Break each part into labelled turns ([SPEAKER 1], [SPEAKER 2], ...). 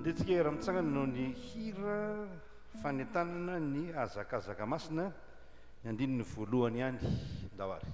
[SPEAKER 1] Andeha tsika hiara-mitsangana hanao ny hira fanentanana ny hazakazaka masina, ny andininy voalohany ihany. Ndao ary.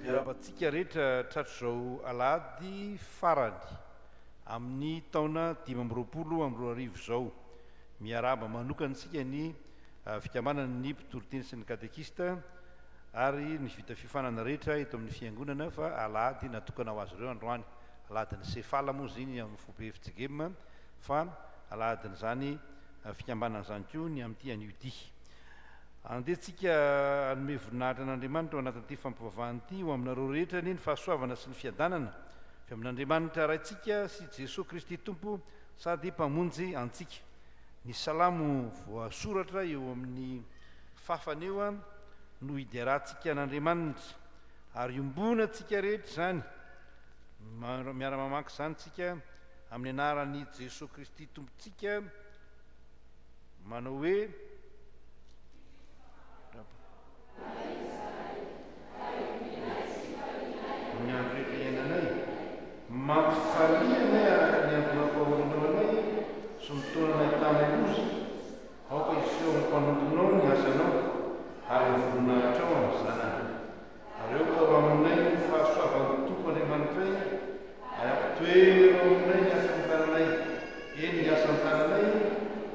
[SPEAKER 1] Miarahaba antsika rehetra tratr'izao alahady farany amin'ny taona 2025 izao. Miarahaba manokana antsika ny fikambanan'ny mpitoriteny sy ny katekista ary ny vita fiofanana rehetra eto amin'ny fiangonana fa alahady natokana ho azy ireo androany. Alahadin'ny Sefala moa izy iny amin'ny foibe FJGM fa alahadin'izany fikambanana izany koa ny amin'ity anio ity. Andeha tsika hanome voninahitra an'Andriamanitra ao anatin'ity fampivavahana ity. Ho aminareo rehetra anie ny fahasoavana sy ny fiadanana avy amin'Andriamanitra Raintsika sy Jesoa Kristy Tompo sady Mpamonjy antsika. Ny salamo voasoratra eo amin'ny fafana eo no hiderantsika an'Andriamanitra ary iombonantsika rehetra izany. Miara-mamaky izany tsika amin'ny anaran'i Jesoa Kristy Tompontsika manao hoe. Ny andro rehetra iainanay. Mampifalia anay araka ny andro nampahorinao anay sy ny taona nahitanay loza. Aoka hiseho amin'ny mpanomponao ny asanao ary ny voninahitrao amin'ny zanany. Ary aoka ho aminay ny fahasoavan'ny Tompo Andriamanitray, ary ampitoero aminay ny asan'ny tananay, eny, ny asan'ny tananay,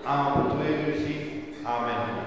[SPEAKER 1] ampitoero izy. Amen.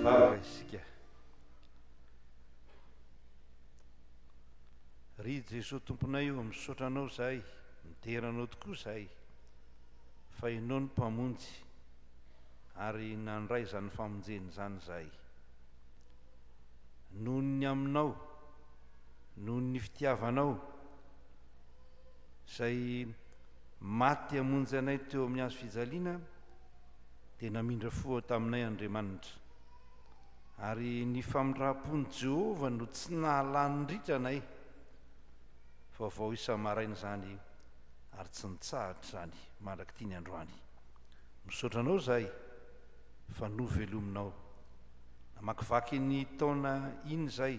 [SPEAKER 1] Vavaka isika. Ry Jesoa Tomponay ô, misaotra Anao izahay, midera Anao tokoa izahay, fa Ianao no Mpamonjy, ary nandray izany famonjena izany izahay. Noho ny aminao, noho ny fitiavanao, izay maty hamonjy anay teo amin'ny hazo fijaliana, dia namindra fo taminay Andriamanitra. Ary ny famindram-pon'i Jehovah no tsy nahalany ritra anay. Vaovao isa-maraina izany ary tsy nitsahatra izany mandrak'ity ny androany. Misaotra anao izahay fa novelominao. Namakivaky iny taona iny izay,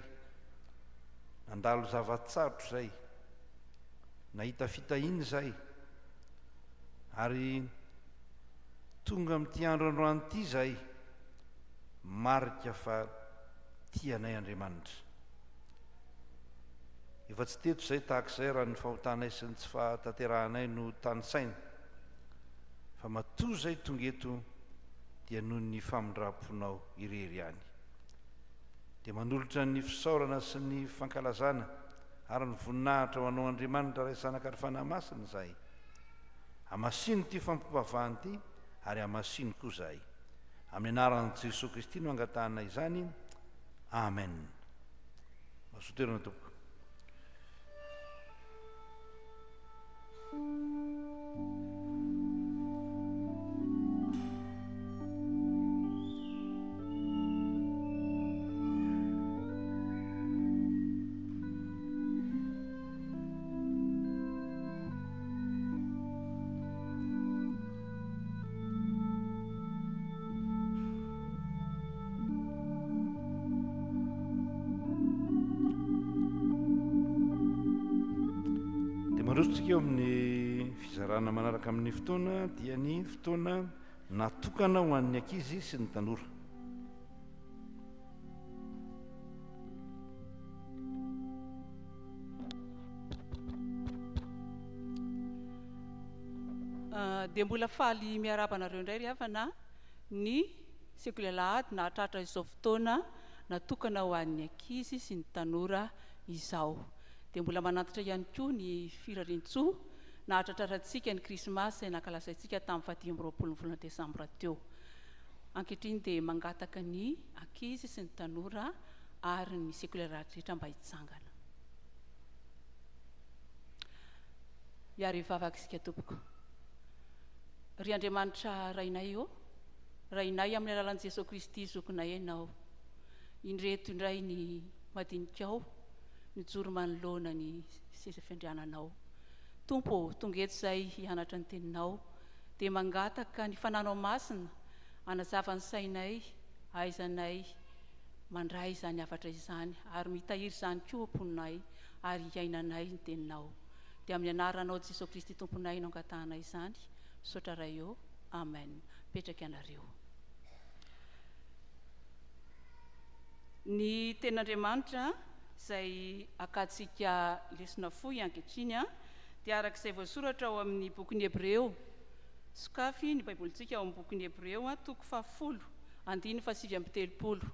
[SPEAKER 1] nandalo zava-tsarotra izay, nahita fitahiana izay, ary tonga amin'ity andro androany ity izay, marika fa tia anay Andriamanitra. Efa tsy teto izay tahaka izay raha ny fahotanay sy ny tsy fahatanterahanay no tanisaina, fa matoa izay tonga eto dia noho ny famindram-ponao irery ihany. Dia manolotra ny fisaorana sy ny fankalazana ary ny voninahitra ho Anao Andriamanitra Ray Zanaka ary Fanahy Masina izahay. Hamasino ity fampivavahana ity ary hamasino koa izahay. Amin'ny anaran'i Jesoa Kristy no angatahana izany. Amen. Mazotoa toerana tompoko. Dia mandroso tsika eo amin'ny fizarana manaraka amin'ny fotoana dia ny fotoana natokana ho an'ny ankizy sy ny tanora.
[SPEAKER 2] Dia mbola faly miarahaba anareo indray ry havana ny Sekoly Alahady nahatratra izao fotoana natokana ho an'ny ankizy sy ny tanora izao. Dia mbola manantitra ihany koa ny firariantsoa nahatratrarantsika ny Krismasy izay nankalazaintsika tamin'ny fahadimy amby roapolo ny volana desambra teo. Ankehitriny dia mangataka ny ankizy sy ny tanora ary ny sekoly alahady rehetra mba hitsangana. Hiara-hivavaka isika tompoko. Ry Andriamanitra Rainay ô, Rainay amin'ny alalan'i Jesoa Kristy zokinay Ianao. Indreto indray ny madinikao mijoro manoloana ny seza fiandriananao. Tompo ô, tonga eto izahay hianatra ny Teninao, dia mangataka ny Fananao Masina hanazava ny sainay, ahaizanay mandray izany hafatra izany ary mitahiry izany koa am-ponay ary hiainanay ny Teninao. Dia amin'ny anaranao Jesoa Kristy Tomponay no angatahanay izany. Misaotra Ray ô. Amen. Mipetraka ianareo. Ny Tenin'Andriamanitra izay hakantsika lesona fohy ankehitriny dia araka izay voasoratra ao amin'ny bokin'ny Hebreo. Sokafy ny Baibolintsika ao amin'ny bokin'ny Hebreo toko fahafolo, andininy fahasivy amby telopolo.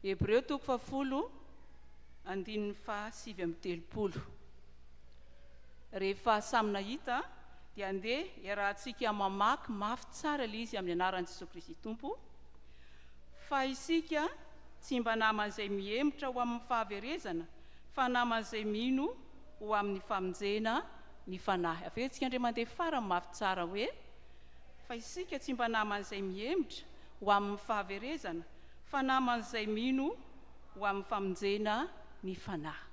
[SPEAKER 2] Hebreo toko fahafolo, andininy fahasivy amby telopolo. Rehefa samy nahita dia andeha iarahantsika mamaky mafy tsara ilay izy amin'ny anaran'i Jesoa Kristy Tompo, Fa isika tsy mba naman'izay mihemotra ho amin'ny fahaverezana, fa naman'izay mino ho amin'ny famonjena ny fanahy. Averintsika indray mandeha farany mafy tsara hoe, Fa isika tsy mba naman'izay mihemotra ho amin'ny fahaverezana, fa naman'izay mino ho amin'ny famonjena ny fanahy.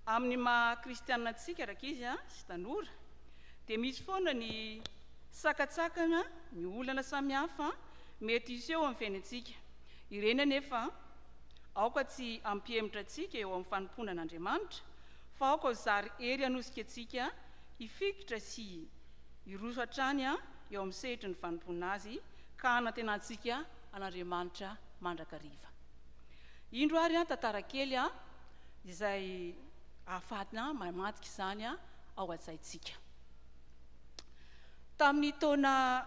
[SPEAKER 2] Amin'ny maha kristianina antsika rankizy sy tanora dia misy foana ny sakatsakana, ny olana samihafa mety hiseho amin'ny fiainantsika. Ireny anefa aoka tsy hampihemotra antsika eo amin'ny fanompoana an'Andriamanitra fa aoka ho zary hery hanosika antsika hifikitra sy hiroso hatrany eo amin'ny sehatry ny fanompoana Azy ka hanantenantsika an'Andriamanitra mandrakariva. Indro ary tantara kely izay ahafahana mamadika izany ao an-tsaintsika. Tamin'ny taona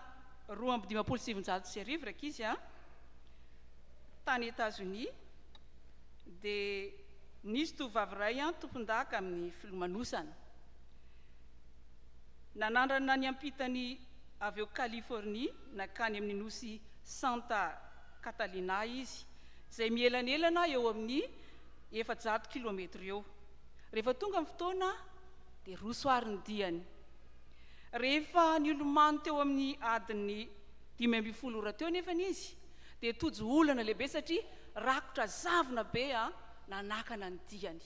[SPEAKER 2] 1952 rankizy tany Etazonia dia nisy tovovavy iray tompon-daka amin'ny filomanosana. Nanandrana niampita ny avy eo Californie nankany amin'ny nosy Santa Catalina izy. izay mielanelana eo amin'ny 400 kilometatra eo. Rehefa tonga ny fotoana dia roso ary ny diany. Rehefa niolomano teo amin'ny adin'ny 15 ora teo anefa izy dia tojo olana lehibe satria rakotra zavona be nanakana ny diany.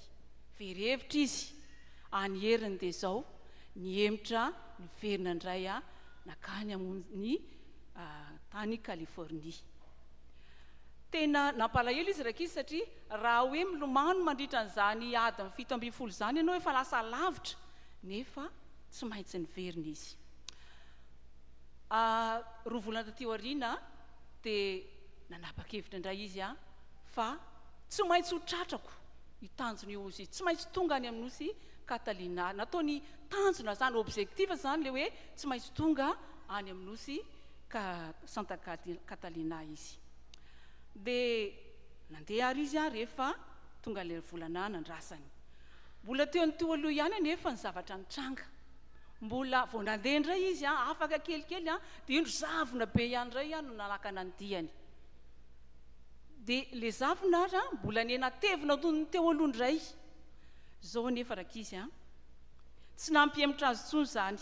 [SPEAKER 2] Very hevitra izy. Any heriny dia izao, nihemotra niverina indray nankany amin'ny tany Californie. Tena nampalahelo izy rankizy satria raha hoe milomano mandritra an'izany adiny 17 izany ianao efa lasa lavitra nefa tsy maintsy niverina izy. Roa volana taty aoriana dia nanapa-kevitra indray izy fa tsy maintsy ho tratrako io tanjona io hozy izy, tsy maintsy tonga any amin'ny nosy Catalina. Nataony tanjona izany, objectif izany ilay hoe tsy maintsy tonga any amin'ny nosy Santa Catalina izy. Dia nandeha ary izy rehefa tonga ilay volana nandrasany. Mbola teo ny teo aloha ihany anefa ny zavatra nitranga. Mbola vao nandeha indray izy, afaka kelikely, dia indro zavona be ihany indray no nanakana ny diany. Dia ilay zavona ary mbola niha-natevina noho ny teo aloha indray. Izao anefa rankizy an, tsy nampihemotra azy intsony izany.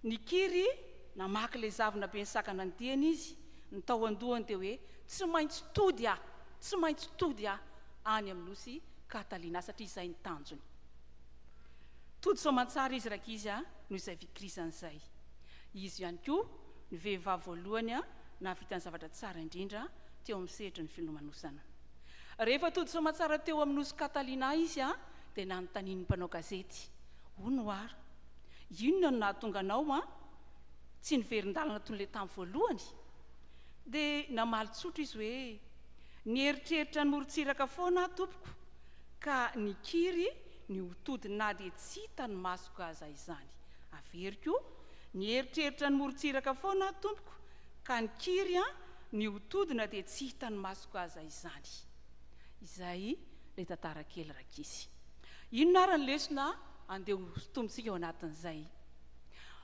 [SPEAKER 2] Nikiry namaky ilay zavona be nisakana ny diany izy, ny tao an-dohany dia hoe tsy maintsy tody aho, tsy maintsy tody aho any amin'ny nosy Catalina satria izay ny tanjony. Tody soamantsara izy rankizy a, noho izay fikirizany izay. Izy ihany koa ny vehivavy voalohany nahavita ny zavatra tsara indrindra teo amin'ny sehatry ny filomanosana. Rehefa tody soamantsara teo amin'ny nosy Catalina izy dia nanontanian'ny mpanao gazety, Hono hoa, inona no nahatonga anao an tsy niverin-dalana toy ilay tamin'ny voalohany? Dia namaly tsotra izy hoe, Nieritreritra ny morontsiraka foana aho tompoko ka nikiry ny ho tody na dia tsy hitan'ny masoko aza izany. Averiko, nieritreritra ny morontsiraka foana aho tompoko ka nikiry an ny ho tody na dia tsy hitan'ny masoko aza izany. Izay ilay tantara kely rankizy. Inona ary ny lesona andeha ho sintomintsika ao anatin'izay?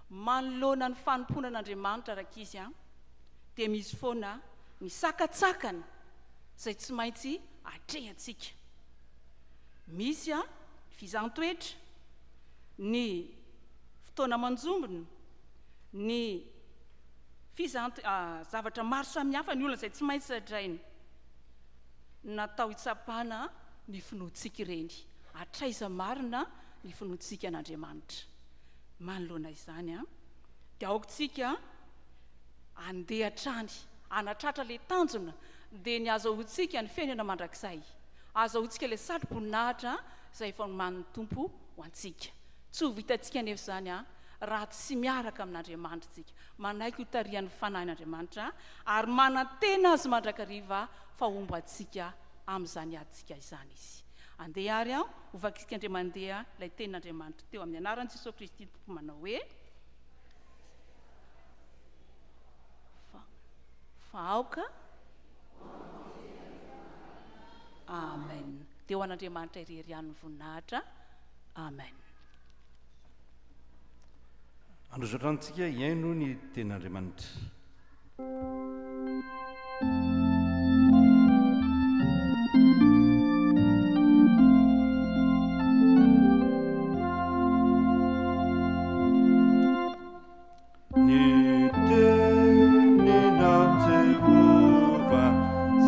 [SPEAKER 2] Manoloana ny fanompoana an'Andriamanitra rankizy an, dia misy foana ny sakantsakana izay tsy maintsy atrehantsika. Misy ny fizahan-toetra, ny fotoana manjombona, ny fizahan-, zavatra maro samihafa, ny olana izay tsy maintsy sedraina. Natao hitsapana ny finoantsika ireny. Hatraiza marina ny finoantsika an'Andriamanitra? Manoloana izany, dia aoka isika handeha hatrany, hanatratra ilay tanjona, dia ny hazahoantsika ny fiainana mandrakizay, hazahoantsika ilay satroboninahitra izay efa nomanin'ny Tompo ho antsika. Tsy ho vitantsika anefa izany raha tsy miaraka amin'Andriamanitra isika, manaiky ho tarihan'ny Fanahin'Andriamanitra ary manantena Azy mandrakariva fa homba antsika amin'izany adintsika izany Izy. Andeha àry aho hovakisika indray mandeha ilay tenin'Andriamanitra teo amin'ny anaran'i Jesoa Kristy Tompo manao hoe, Fa, fa aoka. Amen. Dia ho an'Andriamanitra irery ihany ny voninahitra. Amen.
[SPEAKER 1] Androso hatrany tsika hihaino ny tenin'Andriamanitra. Ny teninao Jehovah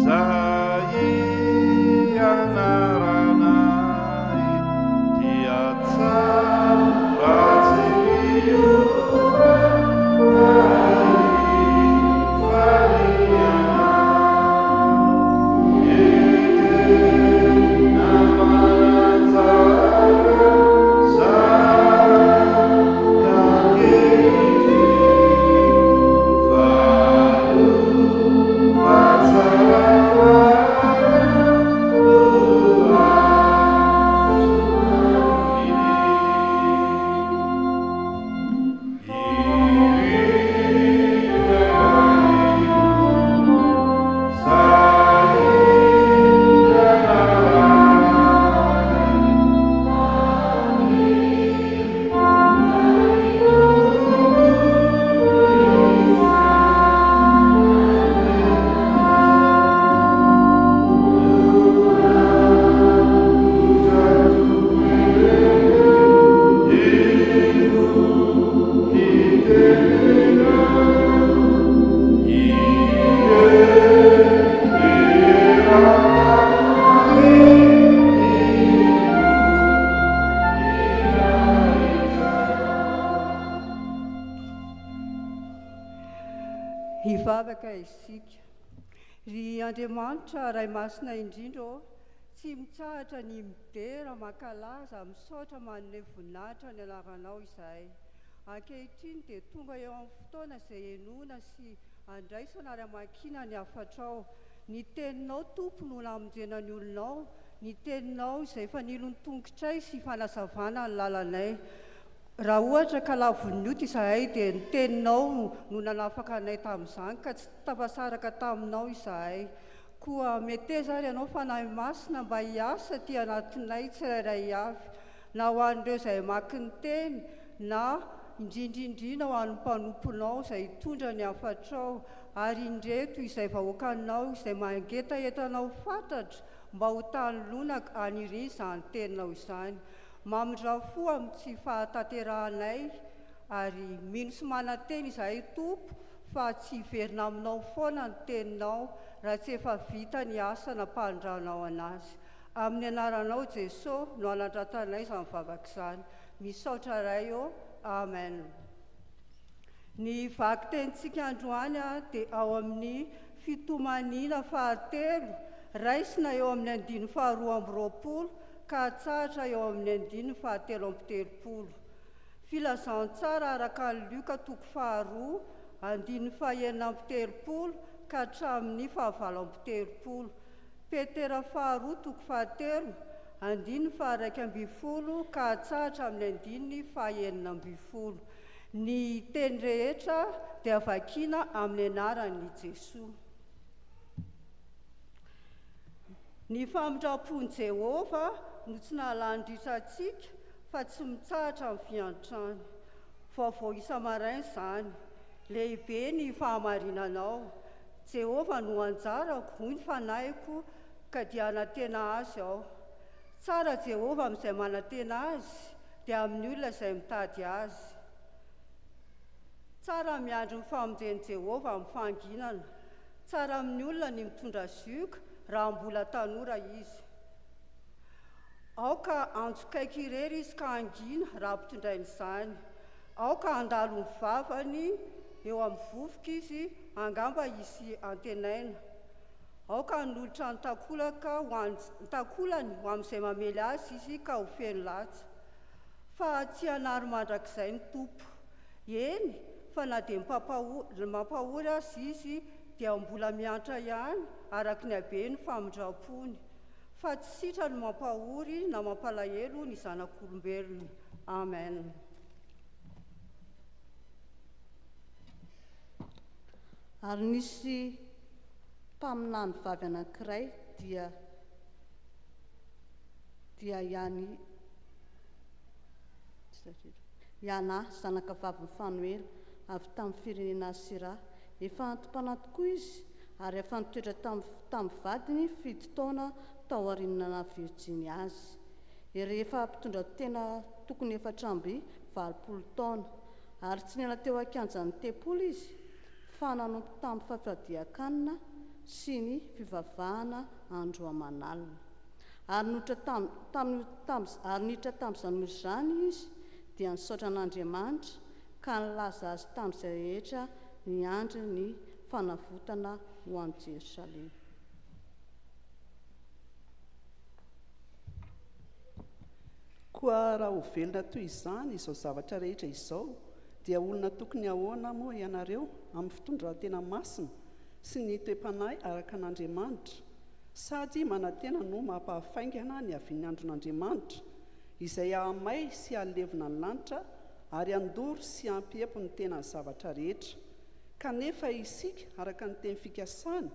[SPEAKER 1] zay ianaranay dia tsara tsy miova.
[SPEAKER 3] Hivavaka isika. Ry Andriamanitra Ray Masina indrindra ô, tsy mitsahatra ny midera, mankalaza, misaotra, manome voninahitra ny anaranao izahay. Ankehitriny dia tonga eo amin'ny fotoana izay henoina sy andraisana ary amakiana ny hafatrao. Ny teninao Tompo no namonjena ny olonao, ny teninao izay fanilon'ny tongotray sy fanazavana ny lalanay. Raha ohatra ka lavon'ny ota izahay dia ny teninao no nanafaka anay tamin'izany ka tsy tafasaraka taminao izahay. Koa meteza ary Ianao Fanahy Masina mba hiasa aty anatinay tsirairay avy, na ho an'ireo izay hamaky ny teny na indrindra indrindra ho an'ny mpanomponao izay hitondra ny hafatrao, ary indreto izay vahoakanao izay mangetaheta anao fatratra mba ho tany lonaka haniriany izany teninao izany. Mamindrà fo amin'ny tsy fahatanterahanay ary mino sy manantena izahay Tompo fa tsy hiverina aminao foana ny teninao raha tsy efa vita ny asa nampanindranao anazy. Amin'ny anaranao Jeso no anandratanay izany vavaka izany. Misaotra Ray ô. Amen. Ny vakitenintsika androany dia ao amin'ny Fitomaniana fahatelo, raisina eo amin'ny andininy faharoa amby roapolo ka hatsahatra eo amin'ny andininy fahatelo amby telopolo. Filazantsara araka an'i Lioka toko faharoa, andininy fahenina amby telopolo ka hatramin'ny fahavalo amby telopolo. Petera faharoa toko fahatelo, andininy faha-iraika ambin'ny folo ka hatsahatra amin'ny andininy faha-enina ambin'ny folo. Ny teny rehetra dia vakiana amin'ny anaran'i Jesoa. Ny famindram-pon'i Jehovah no tsy nahalany ritra antsika fa tsy mitsahatra ny fiantrany. Vaovao isa-maraina izany. Lehibe ny fahamarinanao. Jehovah no anjarako, hoy ny fanahiko, ka dia hanantena Azy aho. Tsara Jehovah amin'izay manantena Azy, dia amin'ny olona izay mitady Azy. Tsara ny miandry ny famonjen'i Jehovah amin'ny fahanginana. Tsara amin'ny olona ny mitondra zioga raha mbola tanora izy. Aoka hanjokaiky irery izy ka hangina raha ampitondraina izany. Aoka handalo ny vavany eo amin'ny vovoka izy, angamba hisy antenaina. Aoka hanolotra ny takolaka ho an, ny takolany ho amin'izay mamely azy izy ka ho feno latsa. Fa tsy hanary mandrakizay ny Tompo. Eny, fa na dia mampahory aza Izy dia mbola miantra ihany araka ny haben'ny famindram-pony. Fa tsy sitrany ny mampahory na mampalahelo ny zanak'olombelona. Amen.
[SPEAKER 4] Ary nisy mpaminany vavy anankiray dia dia ihany i Ana, zanaka vavin'i Fanoela, avy tamin'ny firenena Asira. Efa anti-panahy tokoa izy, ary efa nitoetra tamin'ny vadiny fito taona tao aorian'ny naha-virjiny azy. Rehefa mpitondra tena tokony 84 taona. Ary tsy niala teo an-kianjan'ny tempoly izy, fa nanompo tamin'ny fifadian-kanina sy ny fivavahana andro aman'alina. Ary niditra tamin'izany ora izany izy, dia nisaotra an'Andriamanitra, ka nilaza azy tamin'izay rehetra niandry ny fanavotana ho an'i Jerosalema.
[SPEAKER 5] Koa raha ho velona toy izany izao zavatra rehetra izao, dia olona tokony ahoana moa ianareo amin'ny fitondrantena masina sy ny toe-panahy araka an'Andriamanitra, sady manantena no mampahafaingana ny havian'ny andron'Andriamanitra, izay hahamay sy hahalevona ny lanitra ary handoro sy hampiepo ny tenan'ny zavatra rehetra. Kanefa isika, araka ny teny fikasany,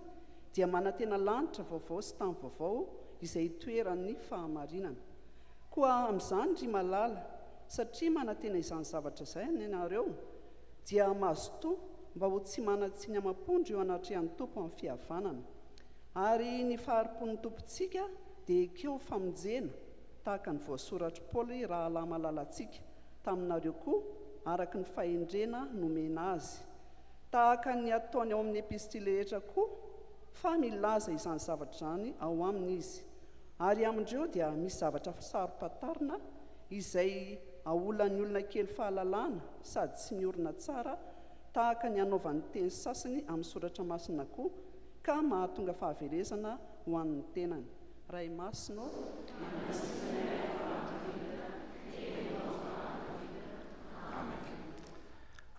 [SPEAKER 5] dia manantena lanitra vaovao sy tany vaovao izay hitoeran'ny fahamarinana. Koa amin'izany, ry malala, satria manantena izany zavatra izany ianareo, dia mazotoa mba ho tsy manan-tsiny amam-pondro eo anatrehan'ny Tompo amin'ny fihavanana. Ary ny fahari-pon'ny Tompontsika dia ekeo ho famonjena, tahaka ny voasoratr'i Paoly rahalahy malalantsika taminareo koa, araka ny fahendrena nomena azy. Tahaka ny ataony ao amin'ny epistily rehetra koa, fa milaza izany zavatra izany ao aminy izy. Ary amindreo dia misy zavatra saro-pantarina izay aolan'ny olona kely fahalalana sady tsy miorina tsara. tahaka ny anaovany teny sasany amin'ny Soratra Masina koa, ka mahatonga fahaverezana ho an'ny tenany. Ray Masina ô, manasina ny fahamarinana.
[SPEAKER 1] Amen.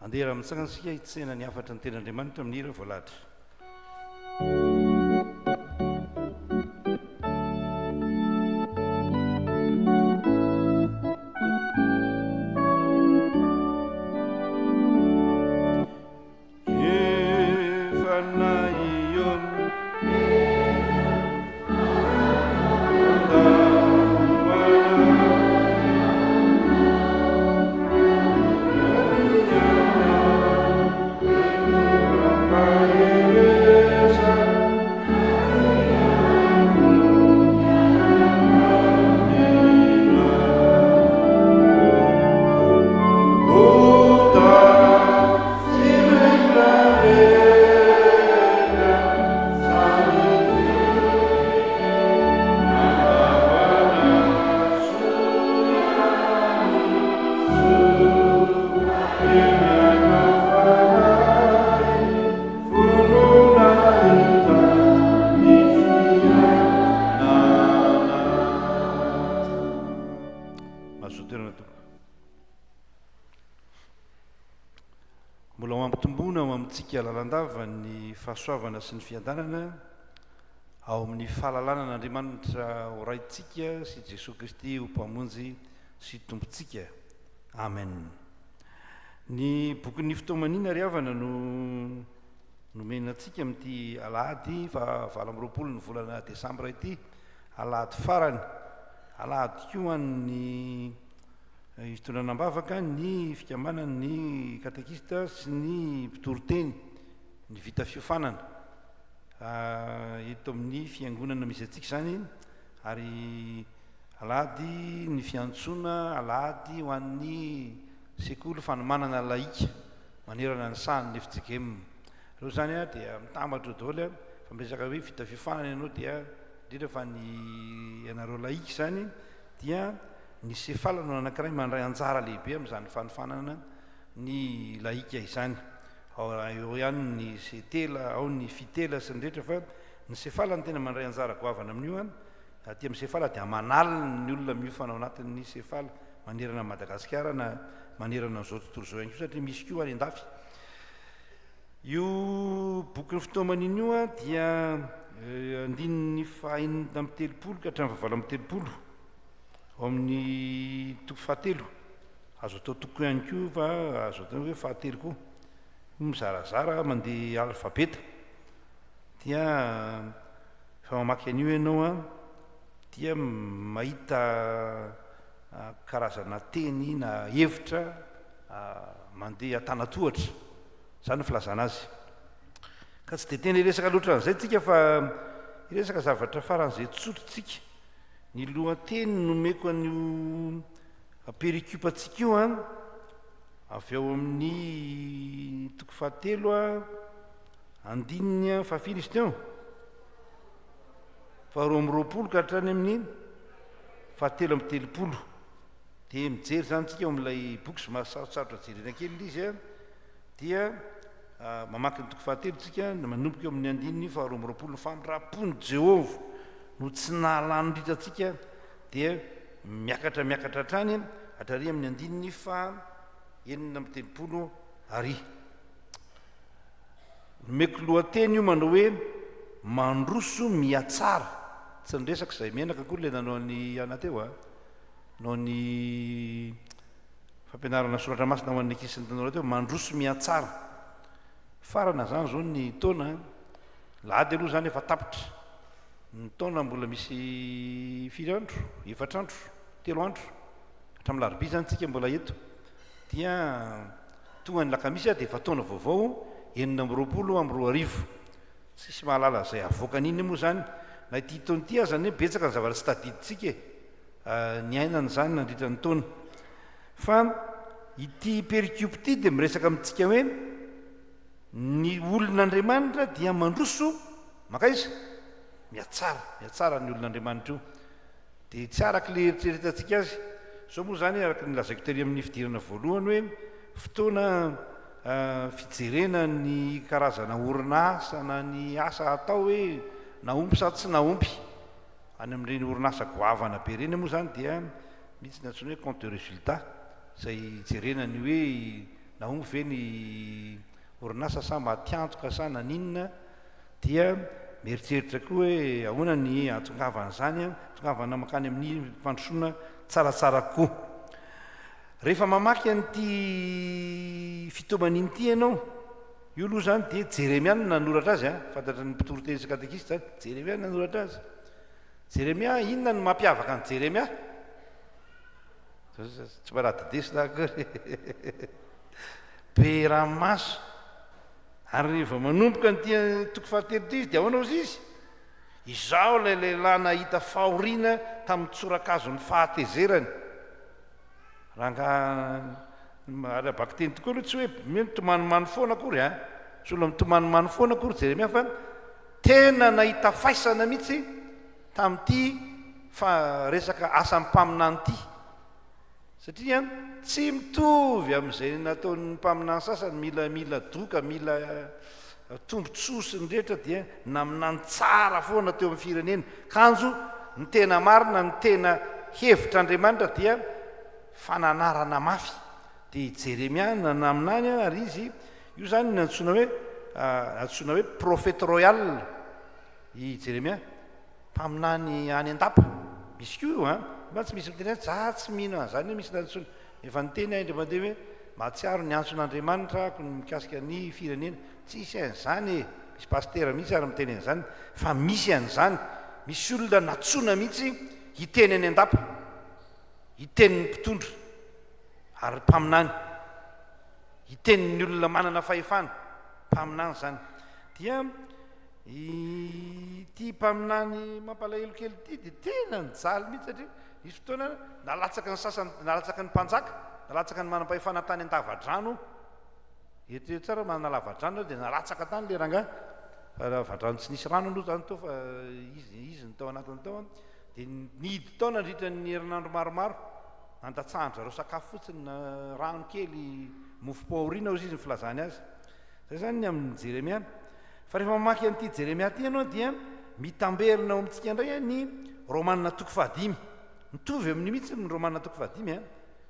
[SPEAKER 1] Andeha raha mitsangana isika hitsena ny hafatry ny tenin'Andriamanitra amin'ny hira voalahatra. Mbola ho ampitomboina ao amintsika lalandava ny fahasoavana sy ny fiadanana ao amin'ny fahalalana an'Andriamanitra ho Raintsika sy Jesoa Kristy ho Mpamonjy sy Tompontsika. Amen. Ny bokin'ny fitaomanina ry havana no nomena antsika amin'ity alahady faha 28 ny volana desambra ity, alahady farany, alahady koa an'ny fitondrana am-bavaka ny fikambanan'ny katekista sy ny mpitoriteny ny vita fiofanana eto amin'ny fiangonana misy antsika izany ary Alahady ny fiantsoana alahady ho an'ny sekoly fanomanana laika manerana ny sahan'ny FJKM. Ireo izany dia mitambatra eo daholo fa miresaka hoe vita fiofanana ianao dia indrindra fa ny ianareo laika izany dia ny sefala no anankiray mandray anjara lehibe amin'izany fanofanana ny laika izany. Ao eo ihany ny setela, ao ny fitela sy ny rehetra fa ny sefala no tena mandray anjara goavana amin'io. Aty amin'ny Sefala dia aman'aliny ny olona miofana ao anatin'ny Sefala manerana an'i Madagasikara na manerana an'izao tontolo izao ihany koa satria misy koa any an-dafy. Io bokin'ny fitaomana io dia andininy faha-36 ka hatramin'ny faha-38 ao amin'ny toko fahatelo. Azo atao toko ihany koa fa azo atao hoe fahatelo koa. Mizarazara mandeha alfabeta dia Rehefa mamaky an'io ianao an, dia mahita karazana teny na hevitra mandeha an-tanan-tohatra. Izany no filazana azy. Ka tsy dia tena hiresaka loatra an'izay tsika fa hiresaka zavatra faran'izay tsotra tsika. Ny lohateny nomeko an'io perikopantsika io an, avy ao amin'ny toko fahatelo an, Andininy fahafiry izy teo? Faharoa amby 20 ka hatrany amin'ny fahatelo amby 30. Dia mijery izany tsika ao amin'ilay boky somary sarotsarotra jerena kely ilay izy dia mamaky ny toko fahatelo tsika manomboka eo amin'ny andininy faharoa amby 20 ny famindram-pon'i Jehovah no tsy nahalany ritra antsika dia miakatra miakatra hatrany hatrary amin'ny andininy faha 36 ary. Nomeko lohateny io manao hoe mandroso mihatsara. Tsy niresaka izay menaka akory ilay nanao ny ana teo a. Nanao ny fampianarana soratra masina ho an'ny ankizy sy ny tanora teo, mandroso mihatsara. Farana izany izao ny taona, lahady aloha izany efa tapitra. Ny taona mbola misy firy andro? Efatra andro, telo andro. Hatramin'ny larobia izany tsika mbola eto. Dia Tonga ny lakamisy dia efa taona vaovao 2026. Tsisy mahalala izay havoakany iny moa izany. Na ity taona ity aza anie betsaka ny zavatra tsy tadidintsika e. Niainana izany nandritra ny taona. Fa ity perikopa ity dia miresaka amintsika hoe ny olon'Andriamanitra dia mandroso mankaiza? Mihatsara, mihatsara ny olon'Andriamanitra io. Dia tsy araka ilay eritreretantsika azy. Izao moa izany araka ny lazaiko tery amin'ny fidirana voalohany hoe fotoana. fijerena ny karazana orinasa na ny asa atao hoe nahomby sa tsy nahomby. Any amin'ireny orinasa goavana be ireny moa izany dia misy ny antsoina hoe compte de résultat izay jerena ny hoe nahomby ve ny orinasa sa matiantoka sa naninona dia mieritreritra koa hoe ahoana ny hahatongavan'izany, hahatongavana mankany amin'ny fandrosoana tsaratsara kokoa. Rehefa mamaky an'ity fitaomana ity ianao, io aloha izany dia Jeremia no nanoratra azy, fantatry ny mpitory teny sy katekista izany, Jeremia no nanoratra azy. Jeremia, inona no mampiavaka an'i Jeremia? Tsy maradidesina akory. Be ranomaso. Ary rehefa manomboka an'ity toko fahatelo ity izy dia ahoana hozy izy? Izaho ilay lehilahy nahita fahoriana tamin'ny tsorakazon'ny fahatezerany. Rangahy ara-bakiteny tokoa aloha tsy hoe mitomanimany foana akory an! Tsy olona mitomanimany foana akory Jeremia fa tena nahita faisana mihitsy tamin'ity fa resaka asan'ny mpaminany ity. Satria tsy mitovy amin'izay nataon'ny mpaminany sasany mila mila doka, mila tombontsoa sy ny rehetra dia naminany tsara foana teo amin'ny firenena. Kanjo ny tena marina, ny tena hevitr'Andriamanitra dia fananarana mafy. Dia i Jeremia no naminany ary izy, io izany no antsoina hoe antsoina hoe prophète royal i Jeremia. Mpaminany any an-dapa. Misy koa io an! Nefa tsy misy miteny hoe za tsy mino an'izany hoe misy nantsoina. Efa niteny aho indray mandeha hoe mahatsiaro ny antson'Andriamanitra aho mikasika ny firenena. Tsisy an'izany e! Misy pasitera mihitsy ary miteny an'izany fa misy an'izany. Misy olona nantsoina mihitsy hiteny any an-dapa. Hiteny ny mpitondra ary mpaminany. Hiteny ny olona manana fahefana. Mpaminany izany. Dia Ity mpaminany mampalahelo kely ity dia tena nijaly mihitsy satria nisy fotoana nalatsaka ny sasany, nalatsaka ny mpanjaka, nalatsaka ny manam-pahefana tany an-dava-drano. Eritrereto tsara manana lava-drano dia nalatsaka tany ilay rangahy. Fa lava-drano tsy nisy rano aloha izany tao fa izy izy no tao anatiny tao. Dia nihidy tao nandritra ny herinandro maromaro. Nandatsahan-dry zareo sakafo fotsiny na rano kely, mofo paorina hozy izy ny filazany azy. Izay izany ny amin'i Jeremia. Fa rehefa mamaky an'ity Jeremia ity ianao dia mitamberina ao amintsika indray ny Romana toko fahadimy. Mitovy amin'io mihitsy ny Romana toko fahadimy.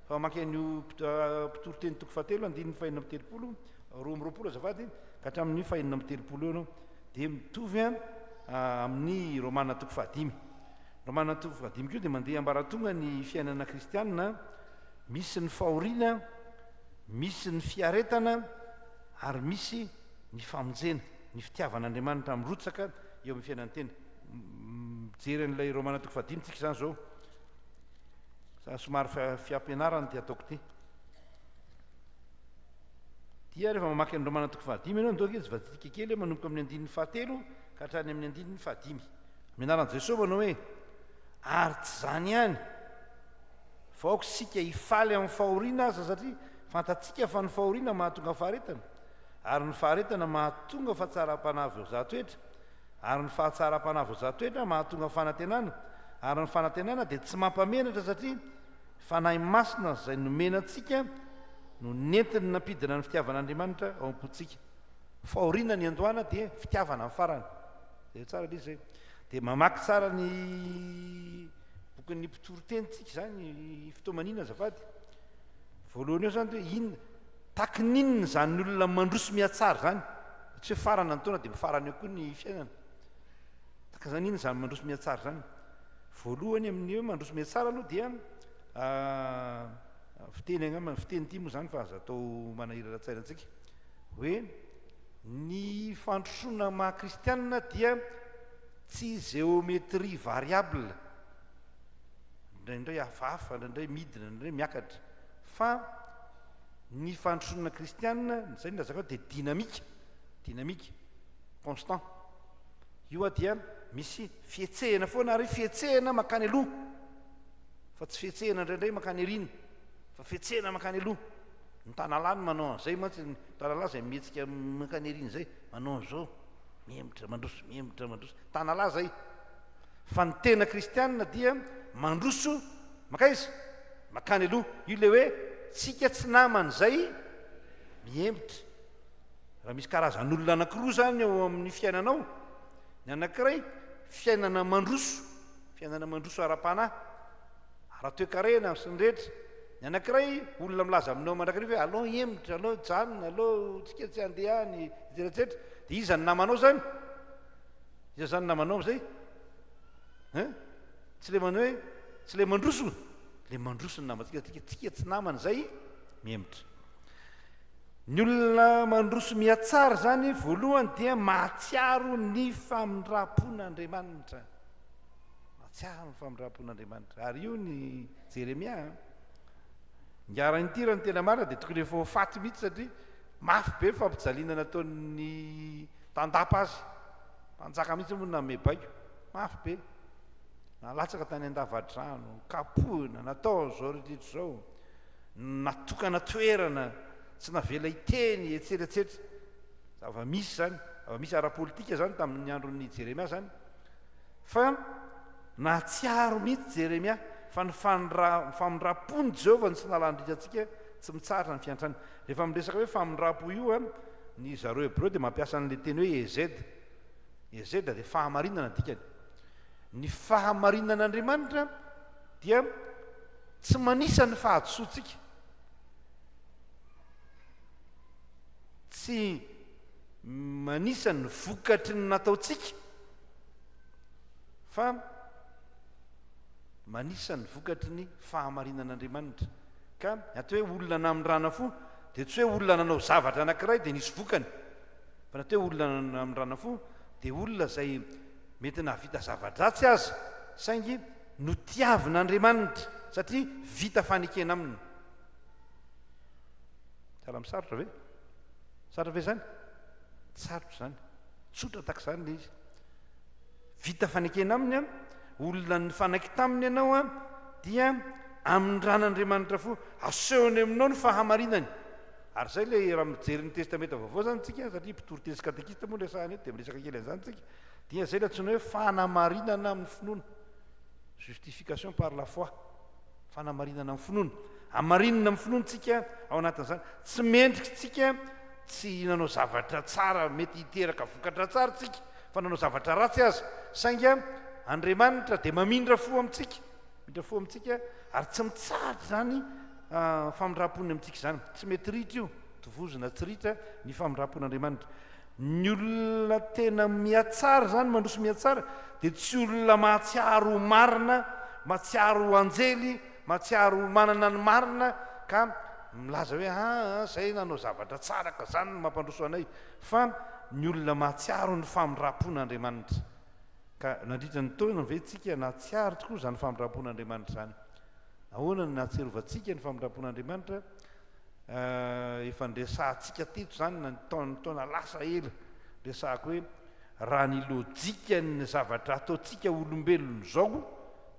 [SPEAKER 1] Fa mamaky an'io mpitoriteny toko fahatelo andininy fahenina amby telopolo, 22 azafady, ka hatramin'ny fahenina amby telopolo eo ianao. Dia mitovy amin'ny Romana toko fahadimy. Romana toko fahadimy koa dia mandeha ambaratonga ny fiainana kristianina, misy ny fahoriana, misy ny fiaretana ary misy ny famonjena, ny fitiavan'Andriamanitra mirotsaka eo amin'ny fiainan'ny tena. Mijery an'ilay Romana toko fahadimy tsika izany izao. Somary fiampianarana ity ataoko ity. Dia rehefa mamaky an'ny Romana toko fahadimy ianao, ndao ange vadintsika kely manomboka amin'ny andininy fahatelo ka hatrany amin'ny andininy fahadimy. Amin'ny anaran'i Jesosy manao hoe, ary tsy izany ihany, fa aoka isika hifaly amin'ny fahoriana aza satria fantatsika fa ny fahoriana mahatonga faharetana. Ary ny faharetana mahatonga fahatsaram-panahy voazaha toetra, ary ny fahatsaram-panahy voazaha toetra mahatonga fanantenana, ary ny fanantenana dia tsy mampamenatra satria Fanahy Masina izay nomena antsika no nentiny nampidina ny fitiavan'Andriamanitra ao am-pontsika. Fahoriana ny andohana dia fitiavana ny farany. Jereo tsara ilay izy izay. Dia mamaky tsara ny bokin'ny mpitoriteny tsika izany, fitaomanina azafady. Voalohany eo izany dia inona? Takininona izany olona mandroso mihatsara izany? Tsy hoe farana ny taona dia mifarana eo koa ny fiainana. Takin'izany inona izany mandroso mihatsara izany? Voalohany amin'ny hoe mandroso mihatsara aloha dia fiteny angamba, fiteny ity moa izany fa aza atao manahirana tsaina antsika hoe ny fandrosoana maha kristianina dia tsy géométrie variable, indraindray hafahafa, indraindray midina, indraindray miakatra fa Ny fandrosoana kristiana, izay no lazako dia dynamique, dynamique, constant. Io dia misy fihetsehana foana ary fihetsehana mankany aloha, fa tsy fihetsehana indraindray mankany aoriana, fa fihetsehana mankany aloha. Ny tanalahy no manao an'izay mantsy, ny tanalahy izay mihetsika mankany aoriana izay, manao an'izao, mihemotra mandroso, mihemotra mandroso. Tanalahy izay. Fa ny tena kristiana dia mandroso mankaiza? Makany aloha. Io ilay hoe tsika tsy naman'izay mihemotra. Raha misy karazan'olona anankiroa izany eo amin'ny fiainanao, ny anankiray fiainana mandroso, fiainana mandroso ara-panahy, ara-toekarena sy ny rehetra. Ny anankiray olona milaza aminao mandrakariva hoe alao hihemotra, alao hijanona, alao tsika tsy handeha any, etsetra etsetra. Dia iza ny namanao izany? Iza izany ny namanao amin'izay? Hein? Tsy le manao hoe tsy le mandroso, le mandroso ny namantsika, tsika tsika tsy namana izay mihemotra. Ny olona mandroso mihatsara izany voalohany dia mahatsiaro ny famindram-pon'Andriamanitra. Mahatsiaro ny famindram-pon'Andriamanitra. Ary io ny Jeremia. Ingahy ity raha ny tena marina dia tokony efa ho faty mihitsy satria mafy be ny fampijaliana nataon'ny tandapa azy. Mpanjaka mihitsy moa no nanome baiko. Mafy be. Nalatsaka tany an-davadrano, kapohina, natao an'izao rehetra izao. Natokana toerana, tsy navela hiteny, etsetra etsetra. Zava-misy izany, zava-misy ara-politika izany tamin'ny andron'i Jeremia izany. Fa nahatsiaro mihitsy Jeremia fa ny famindram-pon'i Jehovah no tsy nalandrika antsika, tsy mitsahatra ny fiantrany. Rehefa miresaka hoe famindram-po io, ny zareo Hebreo dia mampiasa an'ilay teny hoe ezed. Ezed dia fahamarinana dikany. Ny fahamarinan'Andriamanitra dia Tsy manisa ny fahadisoantsika. Tsy manisa ny vokatry ny nataontsika fa manisa ny vokatry ny fahamarinan'Andriamanitra. Ka ny atao hoe olona namindrana fo dia tsy hoe olona nanao zavatra anankiray dia nisy vokany. Fa ny atao hoe olona namindrana fo dia olona izay mety nahavita zava-dratsy aza saingy Notiavin'Andriamanitra satria vita fanekena aminy. Sahala amin'ny sarotra ve? Sarotra ve izany? Tsy sarotra izany. Tsotra tahaka izany ilay izy. Vita fanekena aminy an, olona nifanaiky taminy ianao an, dia amindran'Andriamanitra fo, asehony aminao ny fahamarinany. Ary izay ilay raha mijery ny Testamenta Vaovao izany tsika, satria mpitory teny sy katekista moa no resahana eto, dia miresaka kely an'izany tsika, dia izay ilay antsoina hoe fanamarinana amin'ny finoana. Justification par la foi. Fanamarinana amin'ny finoana. Amarinina amin'ny finoana tsika ao anatin'izany. Tsy mendrika tsika tsy nanao zavatra tsara mety hiteraka vokatra tsara tsika fa nanao zavatra ratsy aza. Saingy Andriamanitra dia mamindra fo amintsika. Mamindra fo amintsika ary tsy mitsahatra izany ah, famindram-pony amintsika izany. Tsy mety ritra io, tovozina tsy ritra ny famindram-pon'Andriamanitra. Ny olona tena mihatsara izany, mandroso mihatsara, dia tsy olona mahatsiaro ho marina, mahatsiaro ho anjely, mahatsiaro ho manana ny marina ka milaza hoe aa ah, zay nanao zavatra tsara ka zany no mampandroso anay, fa ny olona mahatsiaro ny famindram-pon'Andriamanitra. Ka nandritra ny taona ve tsika nahatsiaro tokoa izany famindram-pon'Andriamanitra izany? Ahoana no nahatsiarovantsika ny famindram-pon'Andriamanitra? Efa niresahantsika teto izany na ny taona taona lasa ela, resahako hoe raha ny lojikan'ny zavatra ataontsika olombelona izao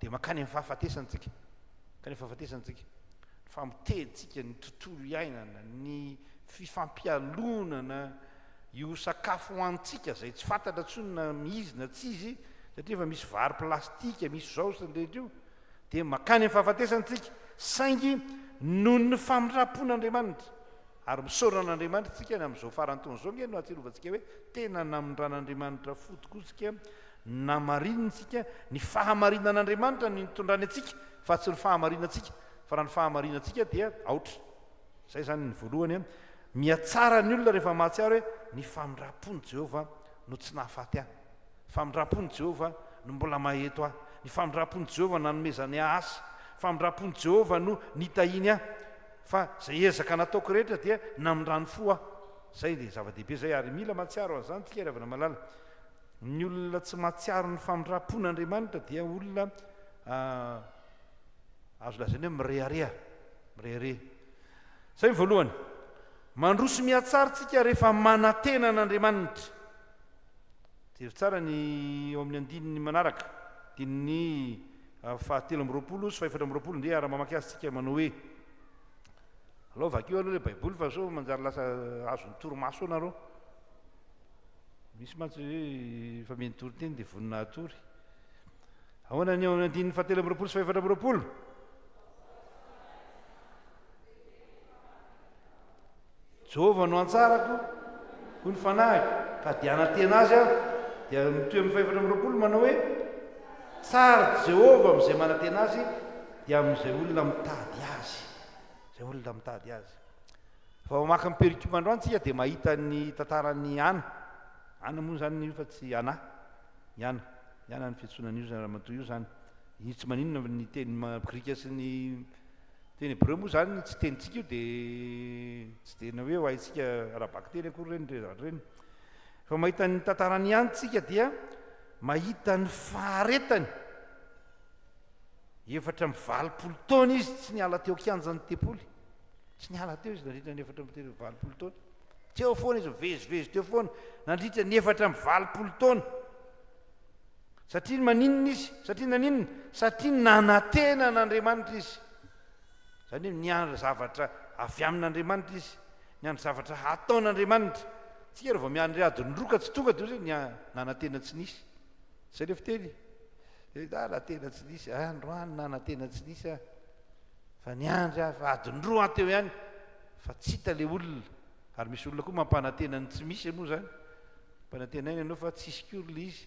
[SPEAKER 1] dia mankany amin'ny fahafatesana tsika, mankany amin'ny fahafatesana tsika. Ny famotehantsika ny tontolo iainana, ny fifampialonana, io sakafo hohanintsika izay tsy fantatra intsony na izy na tsy izy satria efa misy vary plastika, misy izao sy ny rehetra io, dia mankany amin'ny fahafatesana isika, saingy noho ny famindram-pon'Andriamanitra, ary misaora an'Andriamanitra isika ny amin'izao faran'ny taona izao ange no ahatsiarovantsika hoe tena namindran'Andriamanitra fo tokoa isika, namarininy isika, ny fahamarinan'Andriamanitra no nitondrany antsika fa tsy ny fahamarinantsika, fa raha ny fahamarinantsika dia aotra. Izay izany ny voalohany, mihatsara ny olona rehefa mahatsiaro hoe ny famindram-pon'i Jehovah no tsy nahafaty ahy. Famindram-pon'i Jehovah no mbola maha-eto ahy. Ny famindram-pon'i Jehovah nanomezany ahy asa. Famindram-pon'i Jehovah no nitahiany ahy. Fa izay ezaka nataoko rehetra dia namindrany fo aho. Izay dia zava-dehibe izay ary mila mahatsiaro an'izany isika ry havana malala. Ny olona tsy mahatsiaro ny famindram-pon'Andriamanitra dia olona azo lazaina hoe mirehareha. Mirehareha. Izay ny voalohany. Mandroso mihatsara isika rehefa manantena an'Andriamanitra. Jereo tsara ny eo amin'ny andininy manaraka, andininy fahatelo amby 20 sy faha-24, ndeha hiara-mamaky azy tsika manao hoe, Alao vakio aloha ilay Baiboly fa sao manjary lasa azon'ny torimaso eo nareo. Misy mantsy hoe efa mino toriteny dia vonona hatory. Ahoana ny eo amin'ny andininy fahatelo amby 20 sy faha-24? Jehovah no anjarako. Hoy ny fanahiko, ka dia hanantena azy aho. Dia mitohy amin'ny fahefatra amby 20 manao hoe, Tsara Jehovah amin'izay manantena azy, dia amin'izay olona mitady azy. Izay olona mitady azy. Vao mamaky ny perikopa androany tsika dia mahita ny tantaran'i Ana. Ana moa izany io fa tsy Ana. I Ana. I Ana ny fiantsoana an'io ramatoa io izany. Io tsy maninona ny teny grika sy ny teny hebreo moa izany tsy tenintsika io dia tsy dia na hoe ho haintsika ara-bakiteny akory ireny zavatra ireny. Fa mahita ny tantaran'i Ana tsika dia mahita ny faharetany. 84 taona izy tsy niala teo kianjan'ny tempoly. Tsy niala teo izy nandritra ny 84 taona. Teo foana izy, mivezivezy teo foana nandritra ny 84 taona. Satria maninona izy? Satria naninona? Satria nanantena an'Andriamanitra izy. Izany hoe niandry zavatra avy amin'Andriamanitra izy. Niandry zavatra hataon'Andriamanitra. Tsika raha vao miandry adiny roa ka tsy tonga dia hoe nanantena tsy nisy. Izay ilay fiteny. Dia nanantena tsy nisy. Ah, androany nanantena tsy nisy aho. Fa niandry aho fa adiny roa aho teo ihany fa tsy hita ilay olona. Ary misy olona koa mampanantena ny tsy misy moa izany. Ampanantenaina ianao fa tsisy koa ilay izy.